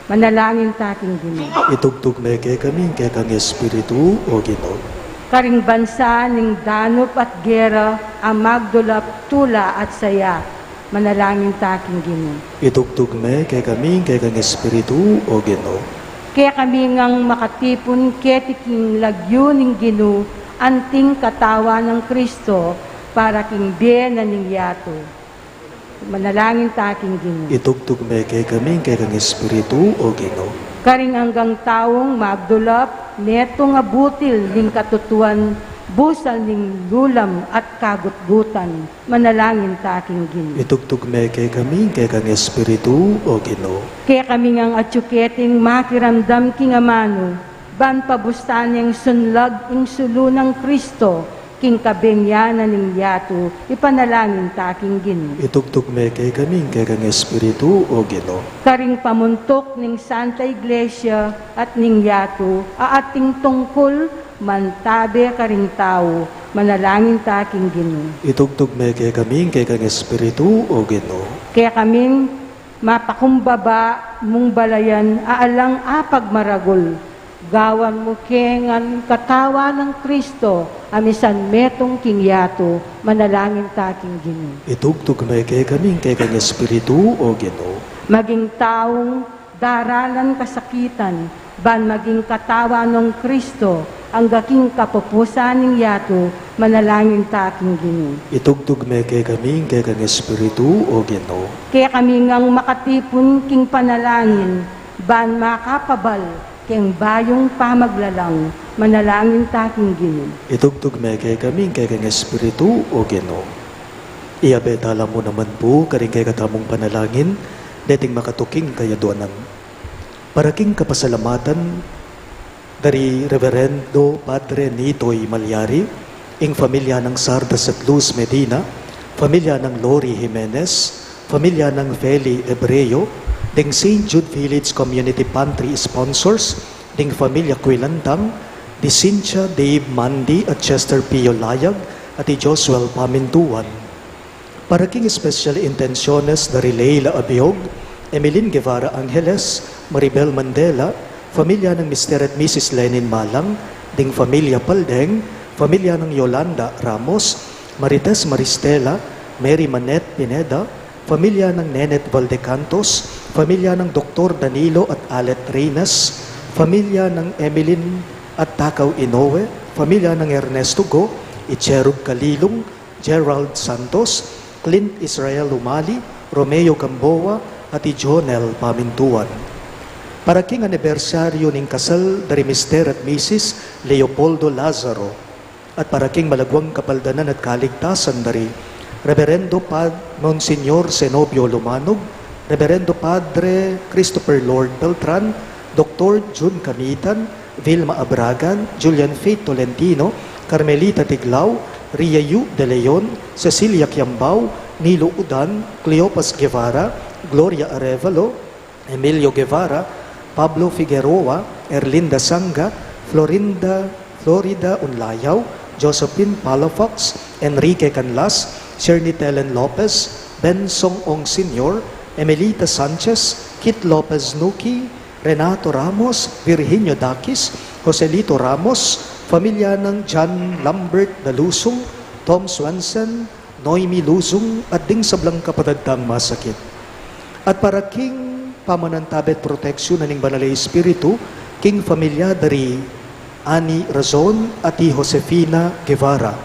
Manalangin ta king Ginu. Itugtug me kekami ing kekang Espiritu, O Ginu. Karing bansa ning danup at gera a magdulap tula at saya. Manalangin ta king Ginu. Itugtug me kekami ing kekang Espiritu, O Ginu. Kekami ngang makatipun keti king lagyu ning Ginu, anting katawan nang Kristo, para king bie na ning yatu. Manalangin ta king Ginu. Itugtug me kekami ing kekang Espiritu, O Ginu. Karing anggang taung magdulap, metung a butil ning katutuan, busal ning lulam at kagutgutan. Manalangin ta king Ginu. Itugtug me kekami ing kekang Espiritu, O Ginu. Kekami ngang atyu keting makiramdam king amanu, ban pabustan yang sunlag ing sulu nang Kristo, king kabenyanan ning yatu, ipanalangin ta king Ginu. Itugtug me kekami ing kekang Espiritu, O Ginu. Karing pamuntuk ning Santa Iglesia at ning yatu, a ating tungkul, mantabe karing tau, manalangin ta king Ginu. Itugtug me kekami ing kekang Espiritu, O Ginu. Kekaming mapakumbaba mung balayan a alang apagmaragul, gawan mu ke ngan katawan nang Kristo, a misan metung king yatu, manalangin ta king Ginu. Itugtug me kekami ing kekang Espiritu, O Ginu. Maging taung daralan kasakitan, ban maging katawan nong Kristo, angga king kapupusan ning yatu, manalangin ta king Ginu. Itugtug me kekami ing kekang Espiritu, O Ginu. Kekami ngang makatipun king panalangin, ban makapabal king bayung pamaglalang, manalangin ta king Ginu. Itugtug me kekami ing kekang Espiritu, O Ginu. Iyabe tala mu naman pu karing kekatamung panalangin, deting makatuking kayadwanan. Para king kapasalamatan dari Reverendo Padre Nitoy Malyari, ing familia nang Sardas at Luz Medina, familia nang Lori Jimenez, familia nang Feli Ebreo, ding Saint Jude Village Community Pantry sponsors, ding familia Quilantang, di Cynthia, Dave, Mandy, at Chester Pio Layag, at di Josuel Pamintuan. Para king special intenciones dari Leila Abiog, Emeline Guevara Angeles, Maribel Mandela, familia nang Mister at Missus Lenin Malang, ding familia Paldeng, familia nang Yolanda Ramos, Marites Maristela, Mary Manette Pineda, familia nang Nenet Valdecantos, familia nang Doktor Danilo at Alet Reynes, familia nang Emeline at Takao Inoue, familia nang Ernesto Go, Icherub Kalilung, Gerald Santos, Clint Israel Umali, Romeo Gamboa, at i Jonel Pamintuan. Para king anibersaryu ning kasal dari Mister at Missus Leopoldo Lazaro, at para king malagwang kapaldanan at kaligtasan dari Reverendo Pad Monsignor Zenobio Lumanog, Reverendo Padre Christopher Lord Beltran, Doktor Jun Camitan, Vilma Abragan, Julian Faith Tolentino, Carmelita Tiglao, Ria Yu de Leon, Cecilia Kiambao, Nilo Udan, Cleopas Guevara, Gloria Arevalo, Emilio Guevara, Pablo Figueroa, Erlinda Sanga, Florinda, Florida Unlayao, Josephine Palafox, Enrique Canlas, Shernitelen Lopez, Ben Song Ong Senior, Emelita Sanchez, Kit Lopez Nuki, Renato Ramos, Virginio Dakis, Joselito Ramos, familia nang John Lambert Dalusung, Tom Swensen, Noemi Luzung, at ding sablang kapatad tang masakit. At para king pamanantabe at proteksiun na ning Banal a Espiritu, king pamilya da ri Ani Razon at i Josefina Guevara.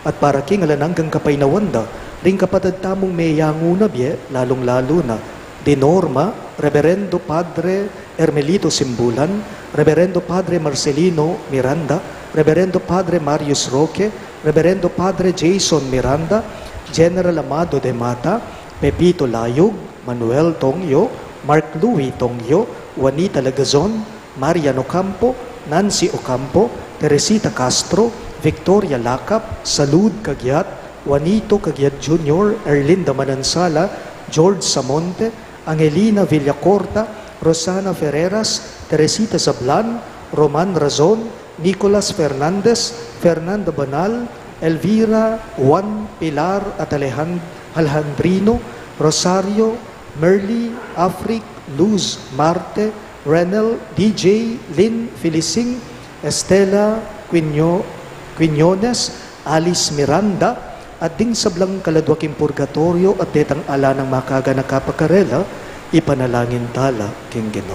At para king alang anggang kapaynawan da ring kapatad tamung meyangu na bie, lalung-lalu na di Norma, Reberendo Padre Hermelito Simbulan, Reberendo Padre Marcelino Miranda, Reberendo Padre Marius Roque, Reberendo Padre Jason Miranda, General Amado de Mata, Pepito Layug, Manuel Tongyo, Mark Louis Tongyo, Juanita Lagazon, Marian Ocampo, Nancy Ocampo, Teresita Castro, Victoria Lacap, Salud Cagiat, Juanito Cagiat Junior, Erlinda Manansala, George Samonte, Angelina Villacorta, Rosana Ferreras, Teresita Sablan, Roman Razon, Nicolas Fernandez, Fernanda Banal, Elvira, Juan, Pilar at Alejan-, Alejandrino, Rosario, Merly, Afric, Luz, Marte, Renel, D J, Lynn, Felicing, Estela, Quino-, Quiñones, Alice Miranda, at ding sablang kaladwa king purgatoryo at detang ala nang makaganaka pa karela, ipanalangin tala king Ginu.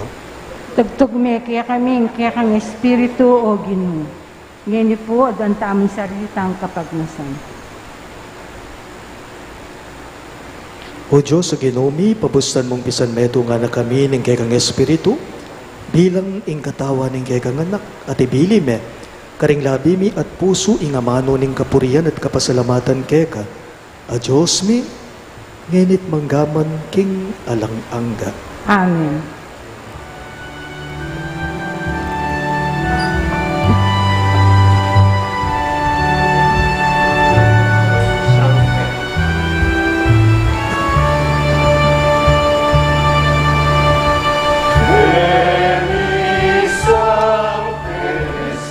Tugtug me kekami ing kekang Espiritu, O Ginu. Ngeni pu, aduan tamung sarili tang kapagnasan. O Dios a Ginu mi, pabustan mung pisanmetung na kami ning kekang Espiritu, bilang ing katawan ning kekang Anak, at ibili me karing labi mi at pusu ing amanu ning kapurian at kapasalamatan keka, a Dios mi, ngeni't manggaman king alang angga. Amen.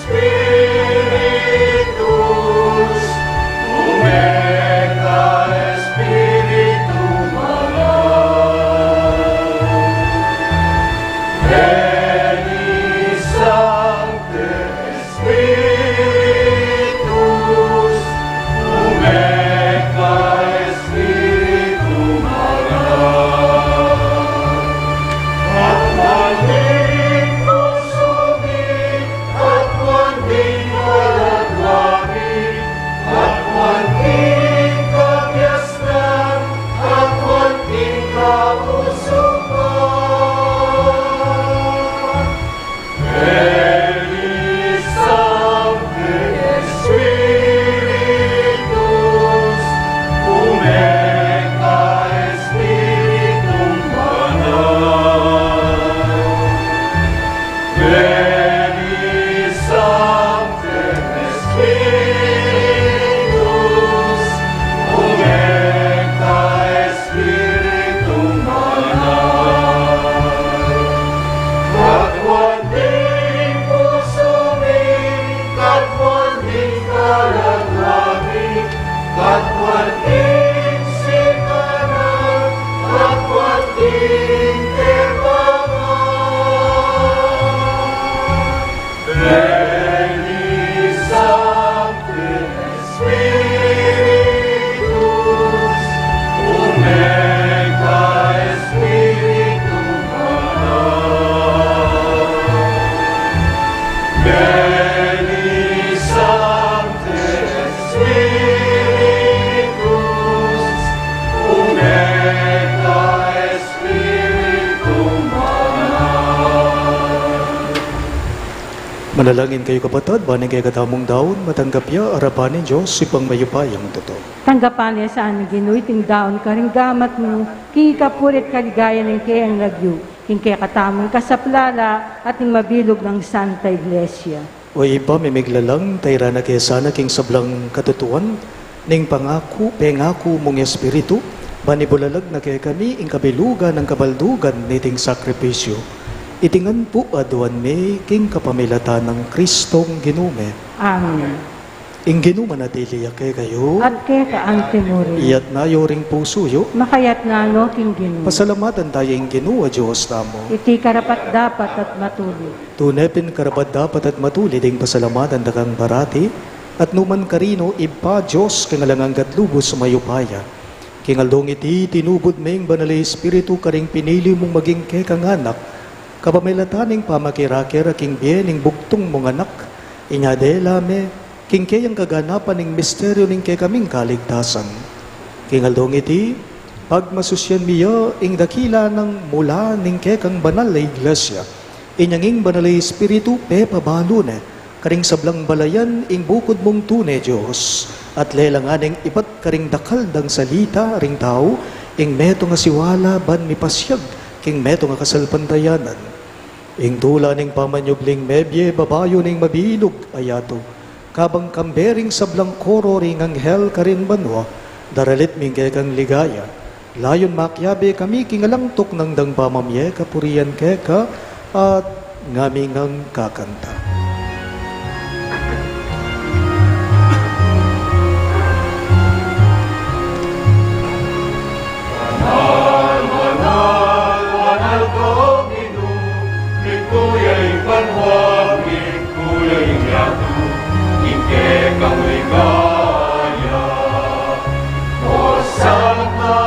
Spiritus, Spiritus, Spiritus, Spiritus, Spiritus, Spiritus, Spiritus, Spiritus, Spiritus, Spiritus, Spiritus, Manalangin kayu, kapatad, ban ing kekatamung daun matanggap ya arapan ning Dios, Ibpang mayupayang tutu. Tanggapan na sa ning Ginu iting daun karing gamat mu, king kapurian at kaligayan ning keyang lagyu, king kekatamung kasaplalan at ning mabilug nang Santa Iglesia. O Ibpa ming miglalang, tairan na ke sana king sablang katutuan ning pangaku, pengaku mung Espiritu, ban ibulalag na kekami ing kabilugan nang kabaldugan niting sakripisyu. Iti ngan pu aduan mi king kapamilatan nang Kristong Ginu mi. Amen. Ing Ginu manatili ya kekayu. At keka antimurin. Iyatas yu ring pusu yu. Makayatas no king Ginu. Pasalamatan taya ing Ginu a Dios tamu. Iti karapat-dapat at matulid. Tune pin karapat-dapat at matulid ing pasalamatan da kang parati, At numan karin, o Ibpa, Dios king alang angga at lubus mayupaya, king aldong iti tinubud me ing Banal a Espiritu karing pinili mung maging kekang anak, kapamilatan ning pamakirake ra king bie ning bugtung mung anak, inya dela me king keyang kaganapan ing misteryu ning kekaming kaligtasan. King aldong iti, pagmasusyan mi ya ing dakila nang mula ning kekang banal a Iglesia. Inyang ing Banal a Espiritu pepabalu ne karing sablang balayan ing bukud mung tune Dios, at lelangan neng ibat karing dakal dang salita ring tau ing metung a siwala ban mipasyag king metung a kasalpantayanan. Ing tula ning pamanyubling mebie babayu ning mabilug a yatu, kabang kambe ring sablang koro ring anghel karin banua, daralit mi ing kekang ligaya. Layun makiabe kami king alang tuknang dang pamamie kapurian keka, at ngami ngang kakanta. Banal, banal, banal ka, O Ginu, mitmu ya ing banua, mitmu ya ing yatu, ing kekang ligaya. Hosana,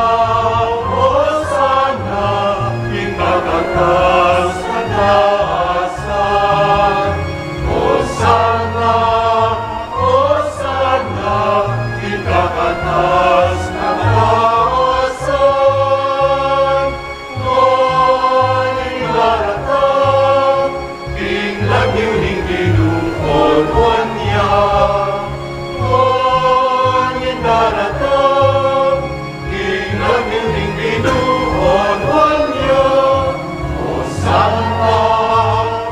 Hosana, ing kakatas-katasan. Hosana, Hosana, ing kakatas-katasan. Nuan ing daratang king lagyu ning Ginu, o nuan ya. Nuan ing daratang king lagyu ning Ginu, o nuan ya. Hosana,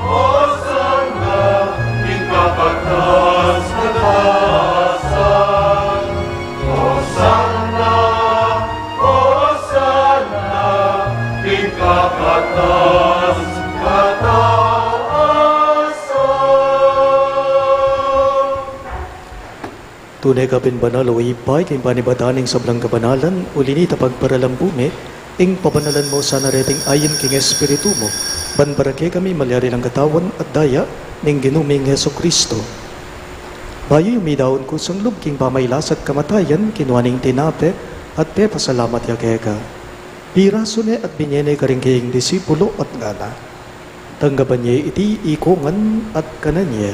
Hosana, ing kakatas-katasan. Hosana, Hosana, ing kakatas-katasan. Tune ka pin banal, o Ibpa, ika ing panibatan ning sablang kabanalan, uli nita pagparalan mu me, ing pabanalan mu sana reting ain king Espiritu mu, ban para kekami malyari lang katawan at daya ning Ginu ming Jesucristo. Bayu ya midaun kusang lub king pamailas at kamatayan, kinua ne ing tinape, at pepasalamat ya keka. Pirasu ne at binye ne karing kayang disipulo at ngana: Tanggapan ye iti ikongan at kanan ye.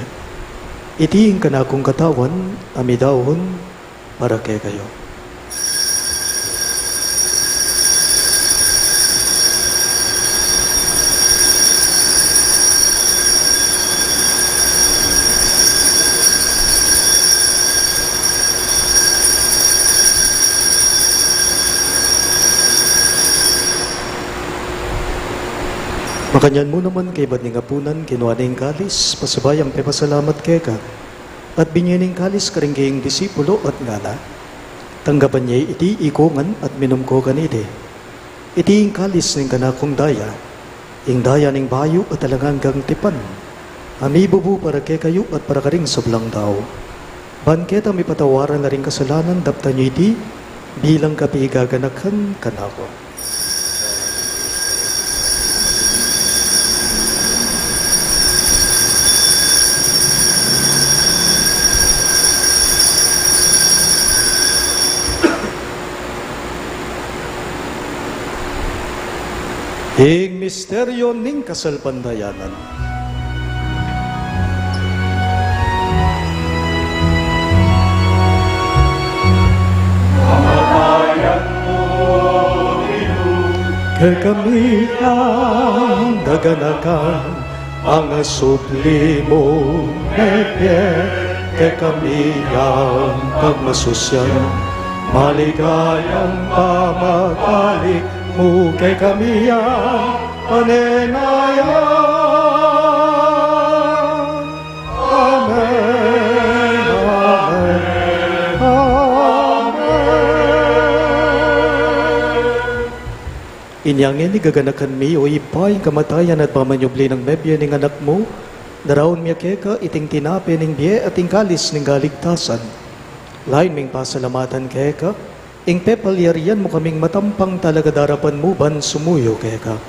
Iti ing kanakung katawan a midaun para kekayu. Makanyan mu naman kaybat ning apunan, kinua ne ing kalis, pasibayu yang pepasalamat keka, at binye ne ing kalis karing kayang disipulo at ngana: Tanggapan ye iti ikongan at minum ko kaniti. Iti ing kalis ning kanakung daya, ing daya ning bayu at alang anggang tipan, a mibubu para kekayu at para karing sablang tau. Ban ketang mipatawaran la ring kasalanan, daptan yu iti bilang kapigaganakan kanaku. Ing misteryu ning kasalpantayanan. Kamatayan mu, Ginu, kekami yang gaganakan, pangasubli mung mebie, kekami yang pagmasusyan, maligayang pamabalik mu kekami yang panenayan. Amen, amen, amen. Inya ngeni gaganakan mi, o Ibpa, ing kamatayan at pamanyubli nang mebie ning Anak mu, daraun mi keka iting tinape ning bie at ing kalis ning kaligtasan. Layun ming pasalamatan keka ing pepalyarian mu kaming matampang talakad arapan mu ban sumuyu keka.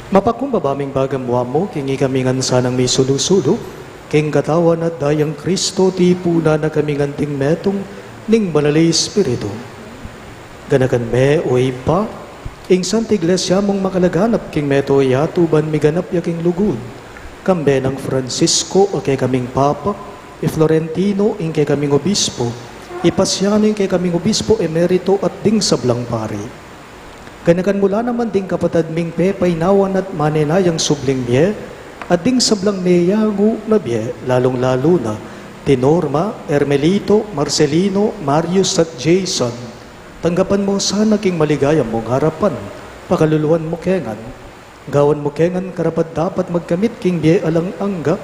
Mapakumbaba ming bagang mua mu king ikami ngan sanang misulu-sulu, King Katawan at Daya nang Kristo, tipunan na kaming anting metung ning Banal a Espiritu. Ganakan me, o Ibpa, ing Santa Iglesia mung makalaganap king mabilug a yatu ban miganap ya king lugud. Kambe nang Francisco a kekaming Papa, i Florentino ing kekaming Obispo, i Paciano ing kekaming Obispo Emerito at ding sablang pari. Ganakan mu la naman ding kapatad ming pepainawan at manenayang subling mie, at ding sablang meyangu na bie, lalung-lalu na di Norma, Hermelito, Marcelino, Marius at Jason. Tanggapan mu sana king maligaya mung arapan, pakaluluan mu kengan. Gawan mu kengan karapat-dapat magkamit king bie alang angga,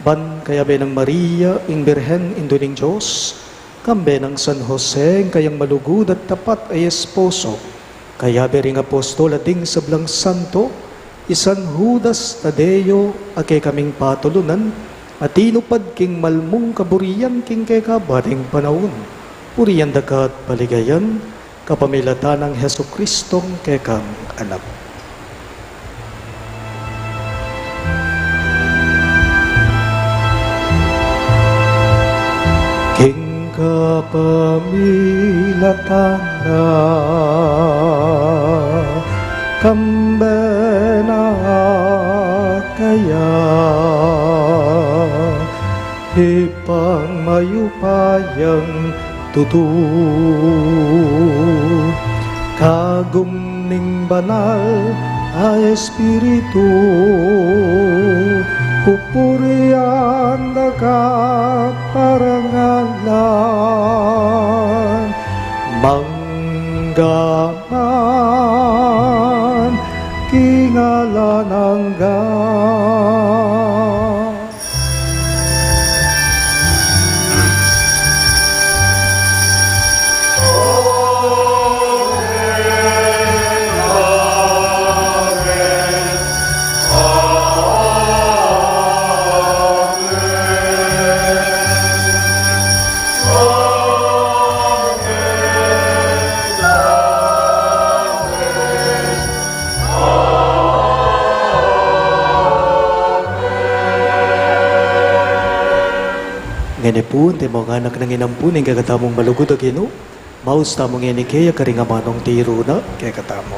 ban kayabe nang Maria, ing Birhen, Indu ning Dios, kambe nang San Jose, ing kayang malugud at tapat a esposo, kayabe ring apostol at ding sablang santo, i San Judas Tadeo, a kekaming patulunan, a tinupad king malmung kaburian king kekaban ning panaun. Purian da ka at paligayan, kapamilatan nang Jesucristong kekang Anak. King kapamilatan na, kambe na kaya, Ibpang mayupayang tutu, kagum ning Banal a Espiritu, pupurian da ka, parangalan, mangga man king alang angga. Ngeni pu, antimong anak nang inampun ning kekatamung malugud a Ginu, maus tamu ngeni kaya karing amanung tiru na kekatamu.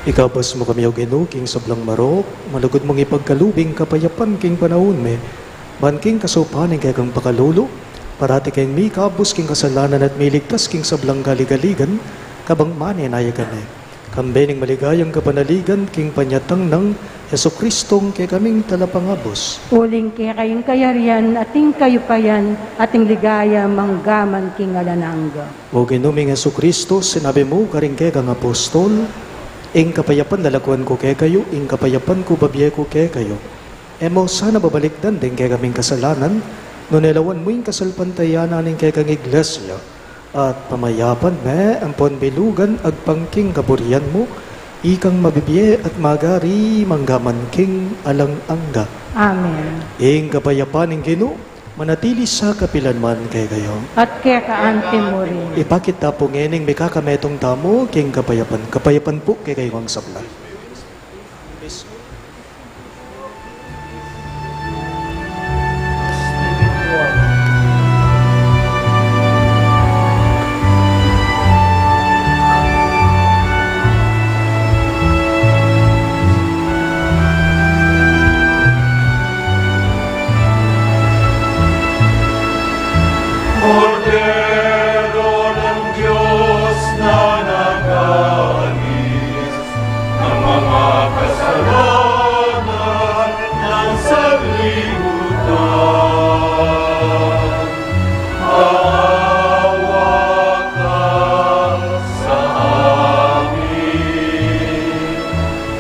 Ikabus mu kami, O Ginu, king sablang marok, malugud mung ipagkalub ing kapayapan king panaun mi, ban king kasaupan ning kekang pakalulu, parati keng mikabus king kasalanan at miligtas king sablang kaligaligan, kabang manenaya kami. Kambe ning maligayang kapanaligan king panyatang nang Jesucristong kekaming talapangabus. Uling keka ing kayarian at ing kayupayan at ing ligaya manggaman king alang angga. O Ginu ming Jesucristo, sinabi mu karing kekang apostol, ing kapayapan lalakuan ku kekayu, ing kapayapan ku babie ku kekayu. E mu sana babalikdan ding kekaming kasalanan, nune lawan mu ing kasalpantayanan ning kekang Iglesia, at pamayapan me ampon bilugan agpang king kaburian mu, ikang mabibie at magari manggaman king alang angga. Amen. Ing kapayapan ning Ginu manatili sa kapilan man kekayu. At keka anti mu rin. Ipakit ta pu ngening mikakametung tamu king kapayapan. Kapayapan pu kekayu ngan sabla. Kordero ng Diyos na nagalis ng mga kasalanan ng sanlibutan. Maawa ka sa amin.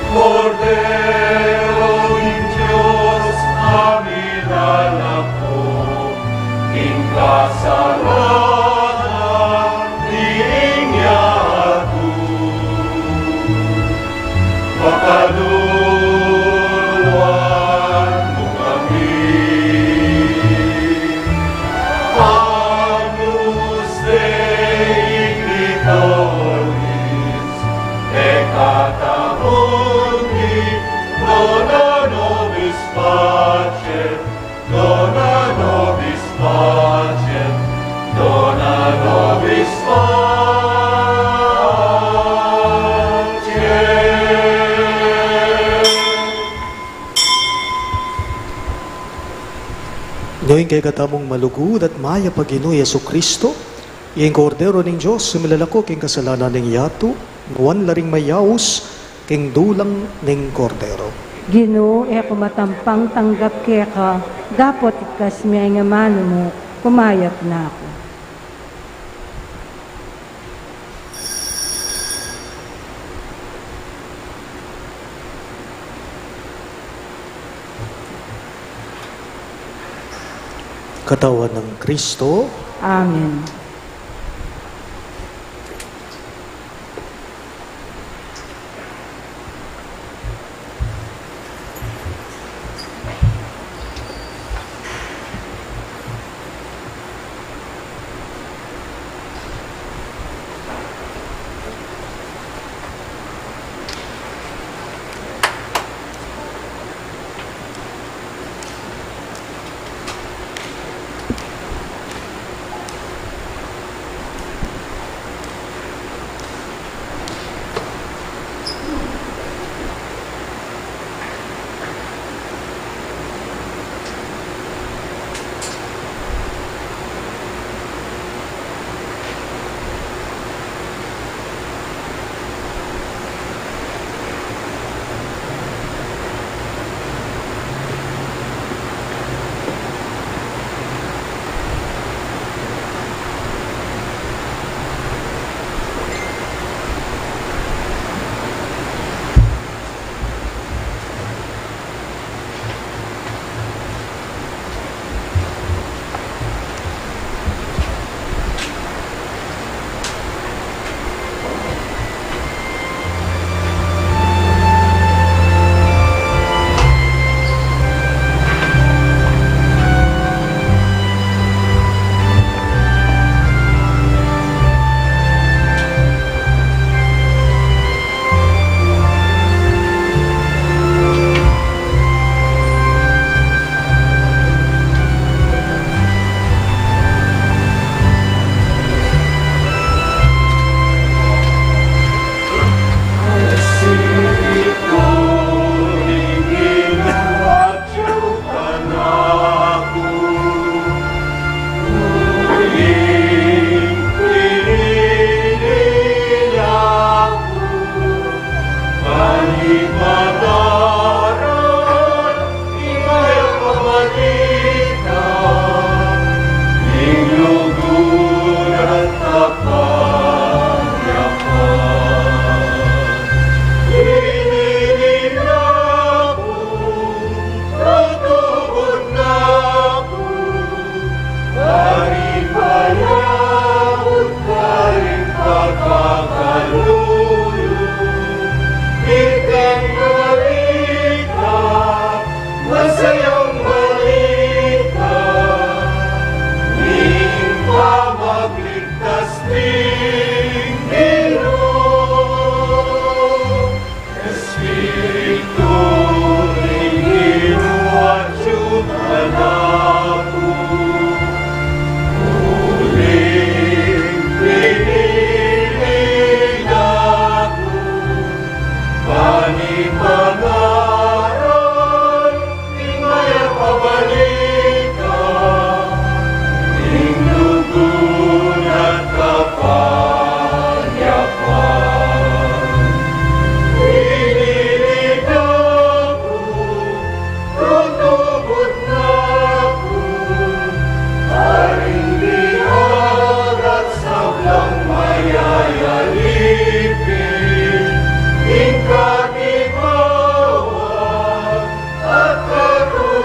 Kordero ng Diyos, amin lalako, ing kasalanan ning yatu. Pakaluluan mu kami. Agnus Dei, Victoris peccata mundi, dona nobis pacem, dona nobis pacem, dona nobis pacem. Ing kekatamung malugud at mayap a Ginu Jesucristo, ing Kordero ning Dios, a milalako king kasalanan ning yatu, nuan la ring mayaus king dulang ning Kordero. Ginu, e ku matampang tanggap keka, dapot ikasme ing amanu mu, kumayap na ku. Katawan ng Kristo. Amen. Ayabut karing pagkakaluyu, ikang balita, masayang balita, ning pamagligtas ning Ginu. Espiritu ning Ginu atyu kanaku, uling pinili na ku, ban ipangaral ing mayap a balita ning lugud at kapalyapan. Pinili na ku, tutubud na ku, karing biag at sablang mayayalipin ing katimawa at katuliran,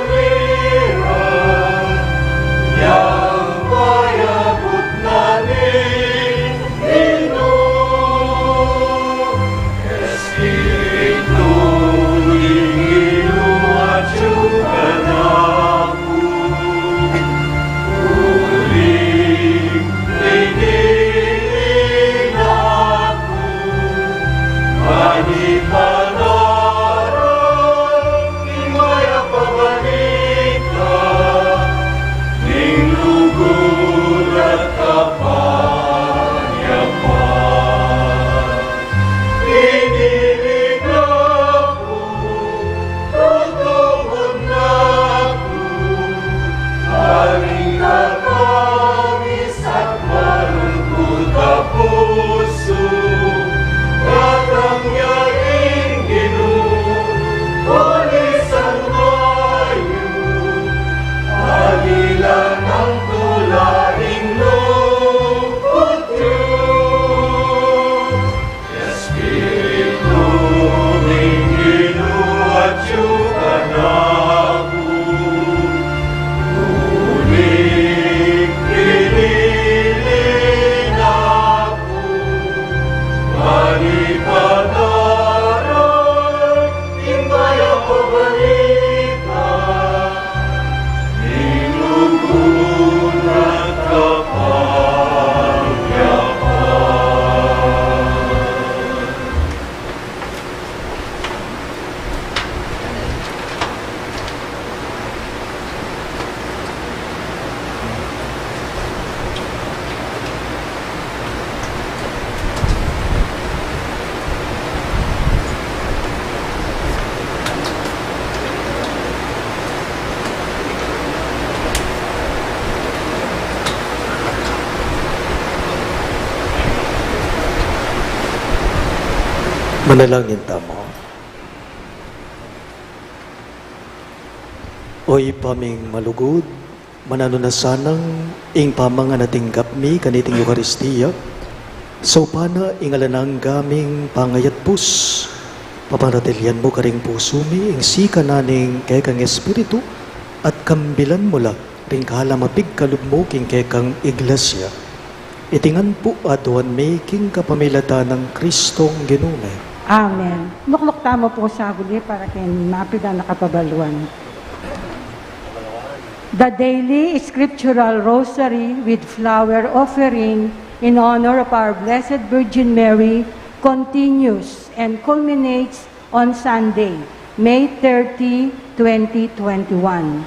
yang payabut na ning Ginu. Espiritu ning Ginu atyu kanaku, uling pinili na ku, ban ipangaral ing mayap a balita ning lugud at kapalyapan. Pinili na ku, tutubud na ku, karing katamis at malulungkut a pusu, datang ya ing Ginu, uling sangkayu, alilan nang tula ing lungkut yu. Espiritu ning Ginu atyu kanaku, uling pinili na ku, ban ipangaral ing mayap a balita ning lugud at kapalyapan. Manalangin tamu. O Ibpa ming malugud, mananu na sanang ing pamangan a tinggap mi kaniting Eukaristia, saupan na ing alang angga ming pangayatpus. Papanatilian mu karing pusu mi ing sikan na ning kekang Espiritu, at kambilan mu la ring kalam a pigkalub mu king kekang Iglesia. Iti ngan pu aduan mi king kapamilatan nang Kristong Ginu mi. Amen. Lukluk tamu pu saguli para king mapilan a kapabaluan. The daily scriptural rosary with flower offering in honor of our Blessed Virgin Mary continues and culminates on Sunday, May thirty, twenty twenty-one.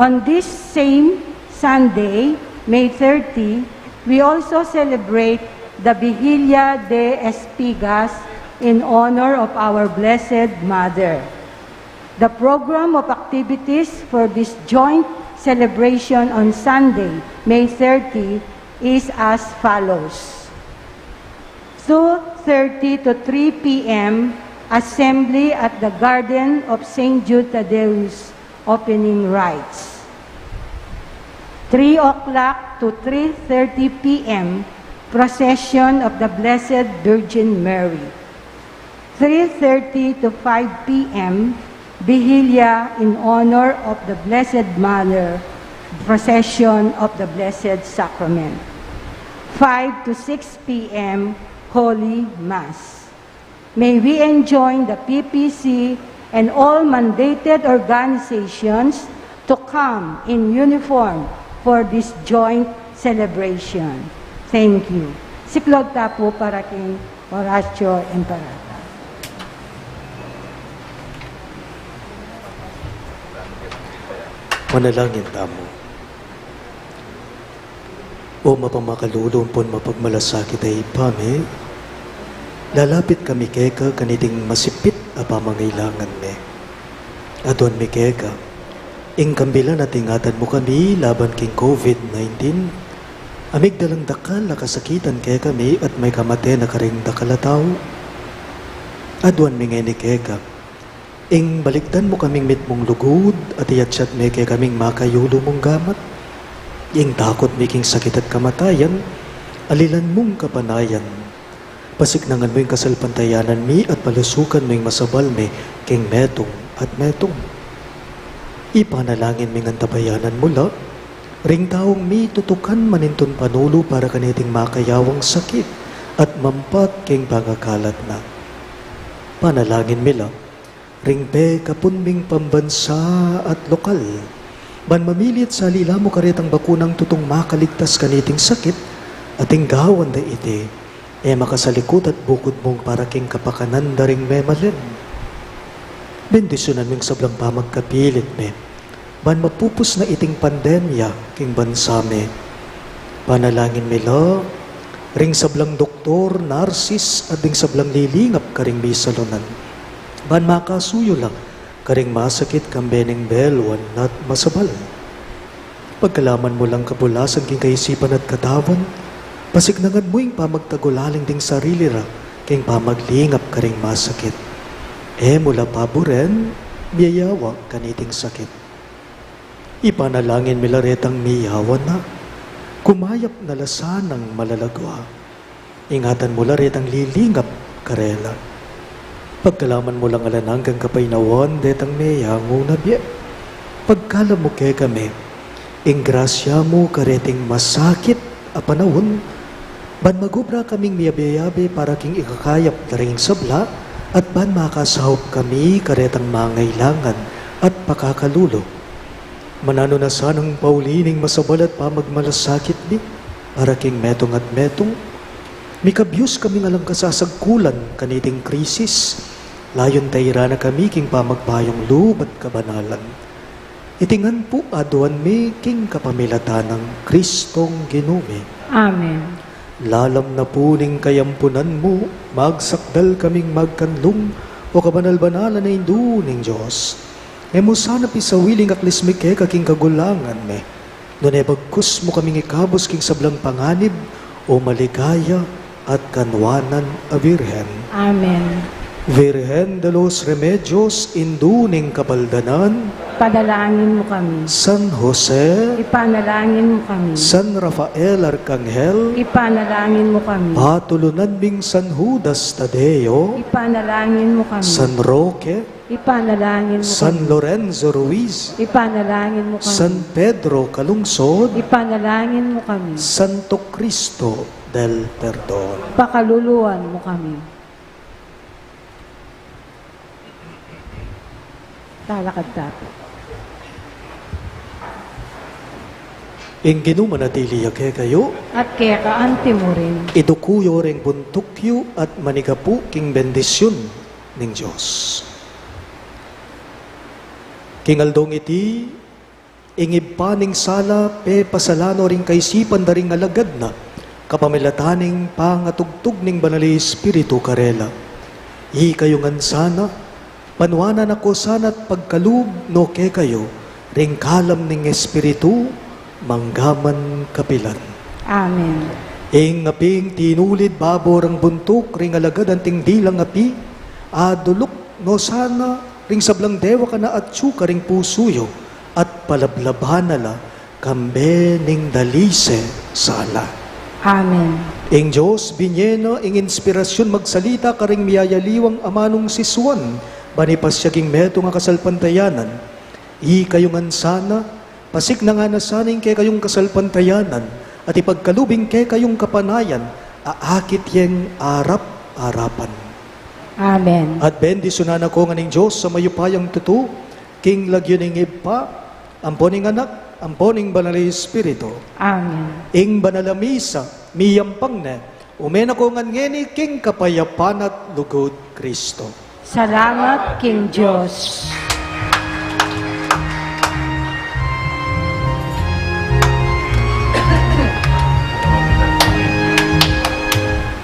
On this same Sunday, May thirty, we also celebrate the Vigilia de Espigas in honor of our Blessed Mother. The program of activities for this joint celebration on Sunday, May thirty, is as follows. Two thirty to three p m, assembly at the Garden of Saint Jude Thaddeus, opening rites. Three o'clock to three thirty p m, procession of the Blessed Virgin Mary. Three thirty to five p m, Vigilia in honor of the Blessed Mother. Procession of the Blessed Sacrament. Five to six p m, Holy Mass. May we enjoin the P P C and all mandated organizations to come in uniform for this joint celebration. Thank you. Siklaud ta pu para king Oratio Imperata. Manalangin tamu. O mapamakalulu ampon mapagmalasakit a Ibpa mi, lalapit kami keka kaniting masipit a pamangailangan mi. Aduan mi keka ing kambilan at ingatan mu kami laban king COVID nineteen, a migdalang dakal a kasakitan kekami at makamate na karing dakal a tau. Aduan mi ngeni keka ing balikdan mu kaming mitmung lugud at iyatyat me kekaming makayulu mung gamat. Ing takut mi king sakit at kamatayan, alilan mung kapanayan. Pasiknangan mu ing kasalpantayanan mi at palusukan mu ing masabal mi king metung at metung. Ipanalangin mi ngan tabayanan mu la ring taung mitutukan manintun panulu para kaniting makayawang sakit at mampat king pangakalat na. Panalangin mi la ring pekapun ming pambansa at lokal, ban mamili at salila mu karetang bakunang tutung makaligtas kaniting sakit, at ing gawan da iti e makasalikut at bukud mung para king kapakanan da ring memalen. Bendisyunan ming sablang pamagkapilit mi ban mapupus na iting pandemya king bansa mi. Panalangin mi la ring sablang doktor, narsis, at ding sablang lilingap karing misalunan, ban makasuyu la karing masakit kambe ning beluan at masabal. Pagkalaman mu lang kabulasan king kaisipan at katawan, pasiknangan mu ing pamagtagulaling ding sarili ra king pamaglingap karing masakit. E mu la paburen miyayawa kaniting sakit. Ipanalangin mi la retang miyawa na, kumayap na la sanang malagwa. Ingatan mu la retang lilingap karela. Pagkalaman mu lang alang anggang kapaynawan detang meyangu na bie. Pagkalub mu kekami ing grasya mu kareting masakit a panaun, ban magubra kaming miyabe-yabe para king ikakayap da ring sabla, at ban makasaup kami karetang mangailangan at pakakalulu. Mananu na sanang pauli ning masabal at pamagmalasakit mi para king metung at metung. Mikabyus kaming alang kasasagkulan kaniting krisis. Layun tairan na kami king pamagbayung lub at kabanalan. Iti ngan pu aduan mi king kapamilatan nang Kristong Ginu mi. Amen. Lalam na pu ning kayampunan mu, magsakdal kaming magkanlung, o kabanal-banalan a Indu ning Dios. E mu sana pisawili ing aklis mi keka king kagulangan mi, nune bagkus mu kaming ikabus king sablang panganib, o maligaya at kanwanan a Birhen. Amen. Virgen de los Remedios, Indu ning Kapaldanan. Ipanalangin mu kami. San Jose. Ipanalangin mu kami. San Rafael Arcangel. Ipanalangin mu kami. Patulunan ming San Judas Tadeo. Ipanalangin mu kami. San Roque. Ipanalangin mu San kami. Lorenzo Ruiz. Ipanalangin mu kami. San Pedro Calungsod. Ipanalangin mu kami. Santo Cristo del Perdon. Pakaluluan mu kami. Talakad ta pu. Ing Ginu manatili ya kekayu. At keka anti mu rin. Iduku yu ring buntuk yu at manigapu king bendisyun ning Dios. King aldong iti, ing ibpa ning sala, pepasala no ring kaisipan da ring alagad na, kapamilatan ning pangatugtug ning Banal a Espiritu karela. Ikayu ngan sana, panuanan na ko sana at pagkalub no kekayu, ring kalam ning Espiritu, manggaman kapilan. Amen. Ing aping tinulid babo rang buntuk ring alagad anting dilang api, aduluk no sana ring sablang dewak a naatyu karing pusu yu, at palablaban na la kambe ning dalise sala. Amen. Ing Dios binye na ing inspirasyun magsalita karing miyayaliwang amanung sisuan, ban ipasyag ing metung a kasalpantayanan. Ikayu ngan sana, Pasignan na sana ing kekayung kasalpantayanan, at ipagkalub ing kekayung kapanayan, a akit yeng arap-arapan. Amen. At bendisyunan na ko ngan ning Dios a mayupayang tutu, king lagyu ning Ibpa, ampo ning Anak, ampo ning Banal a Espiritu. Amen. Ing Banal a Misa, miyampang ne, ume na ko ngan ngeni king kapayapan at lugud Kristo. Salamat king Dios.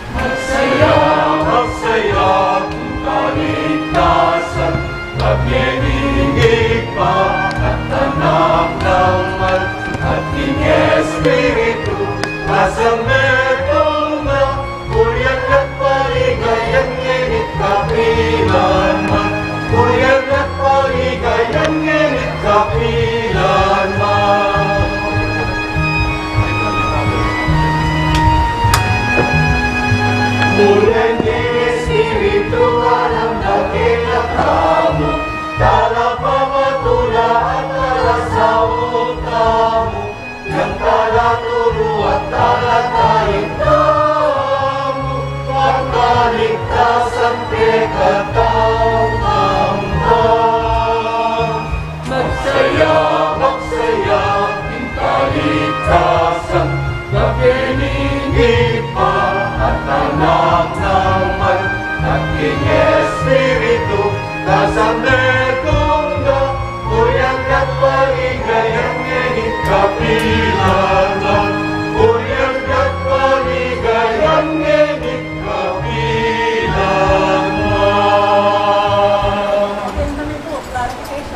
Magsaya, magsaya king kaligtasan, king Ibpa, at Anak, Banal, at king Espiritu, a metung na, ulian at paligayan ngeni at kapilan man. Ulian at paligayan ngeni at kapilan man. Ulian ning Espiritu, alang dakila tamu, talapapatula at talasaut tamu, yang talaturu at talatahib tamu, at kaligtasan pekatau ngan. Magsaya, magsaya king kaligtasan, king Ibpa, at Anak, Banal, at king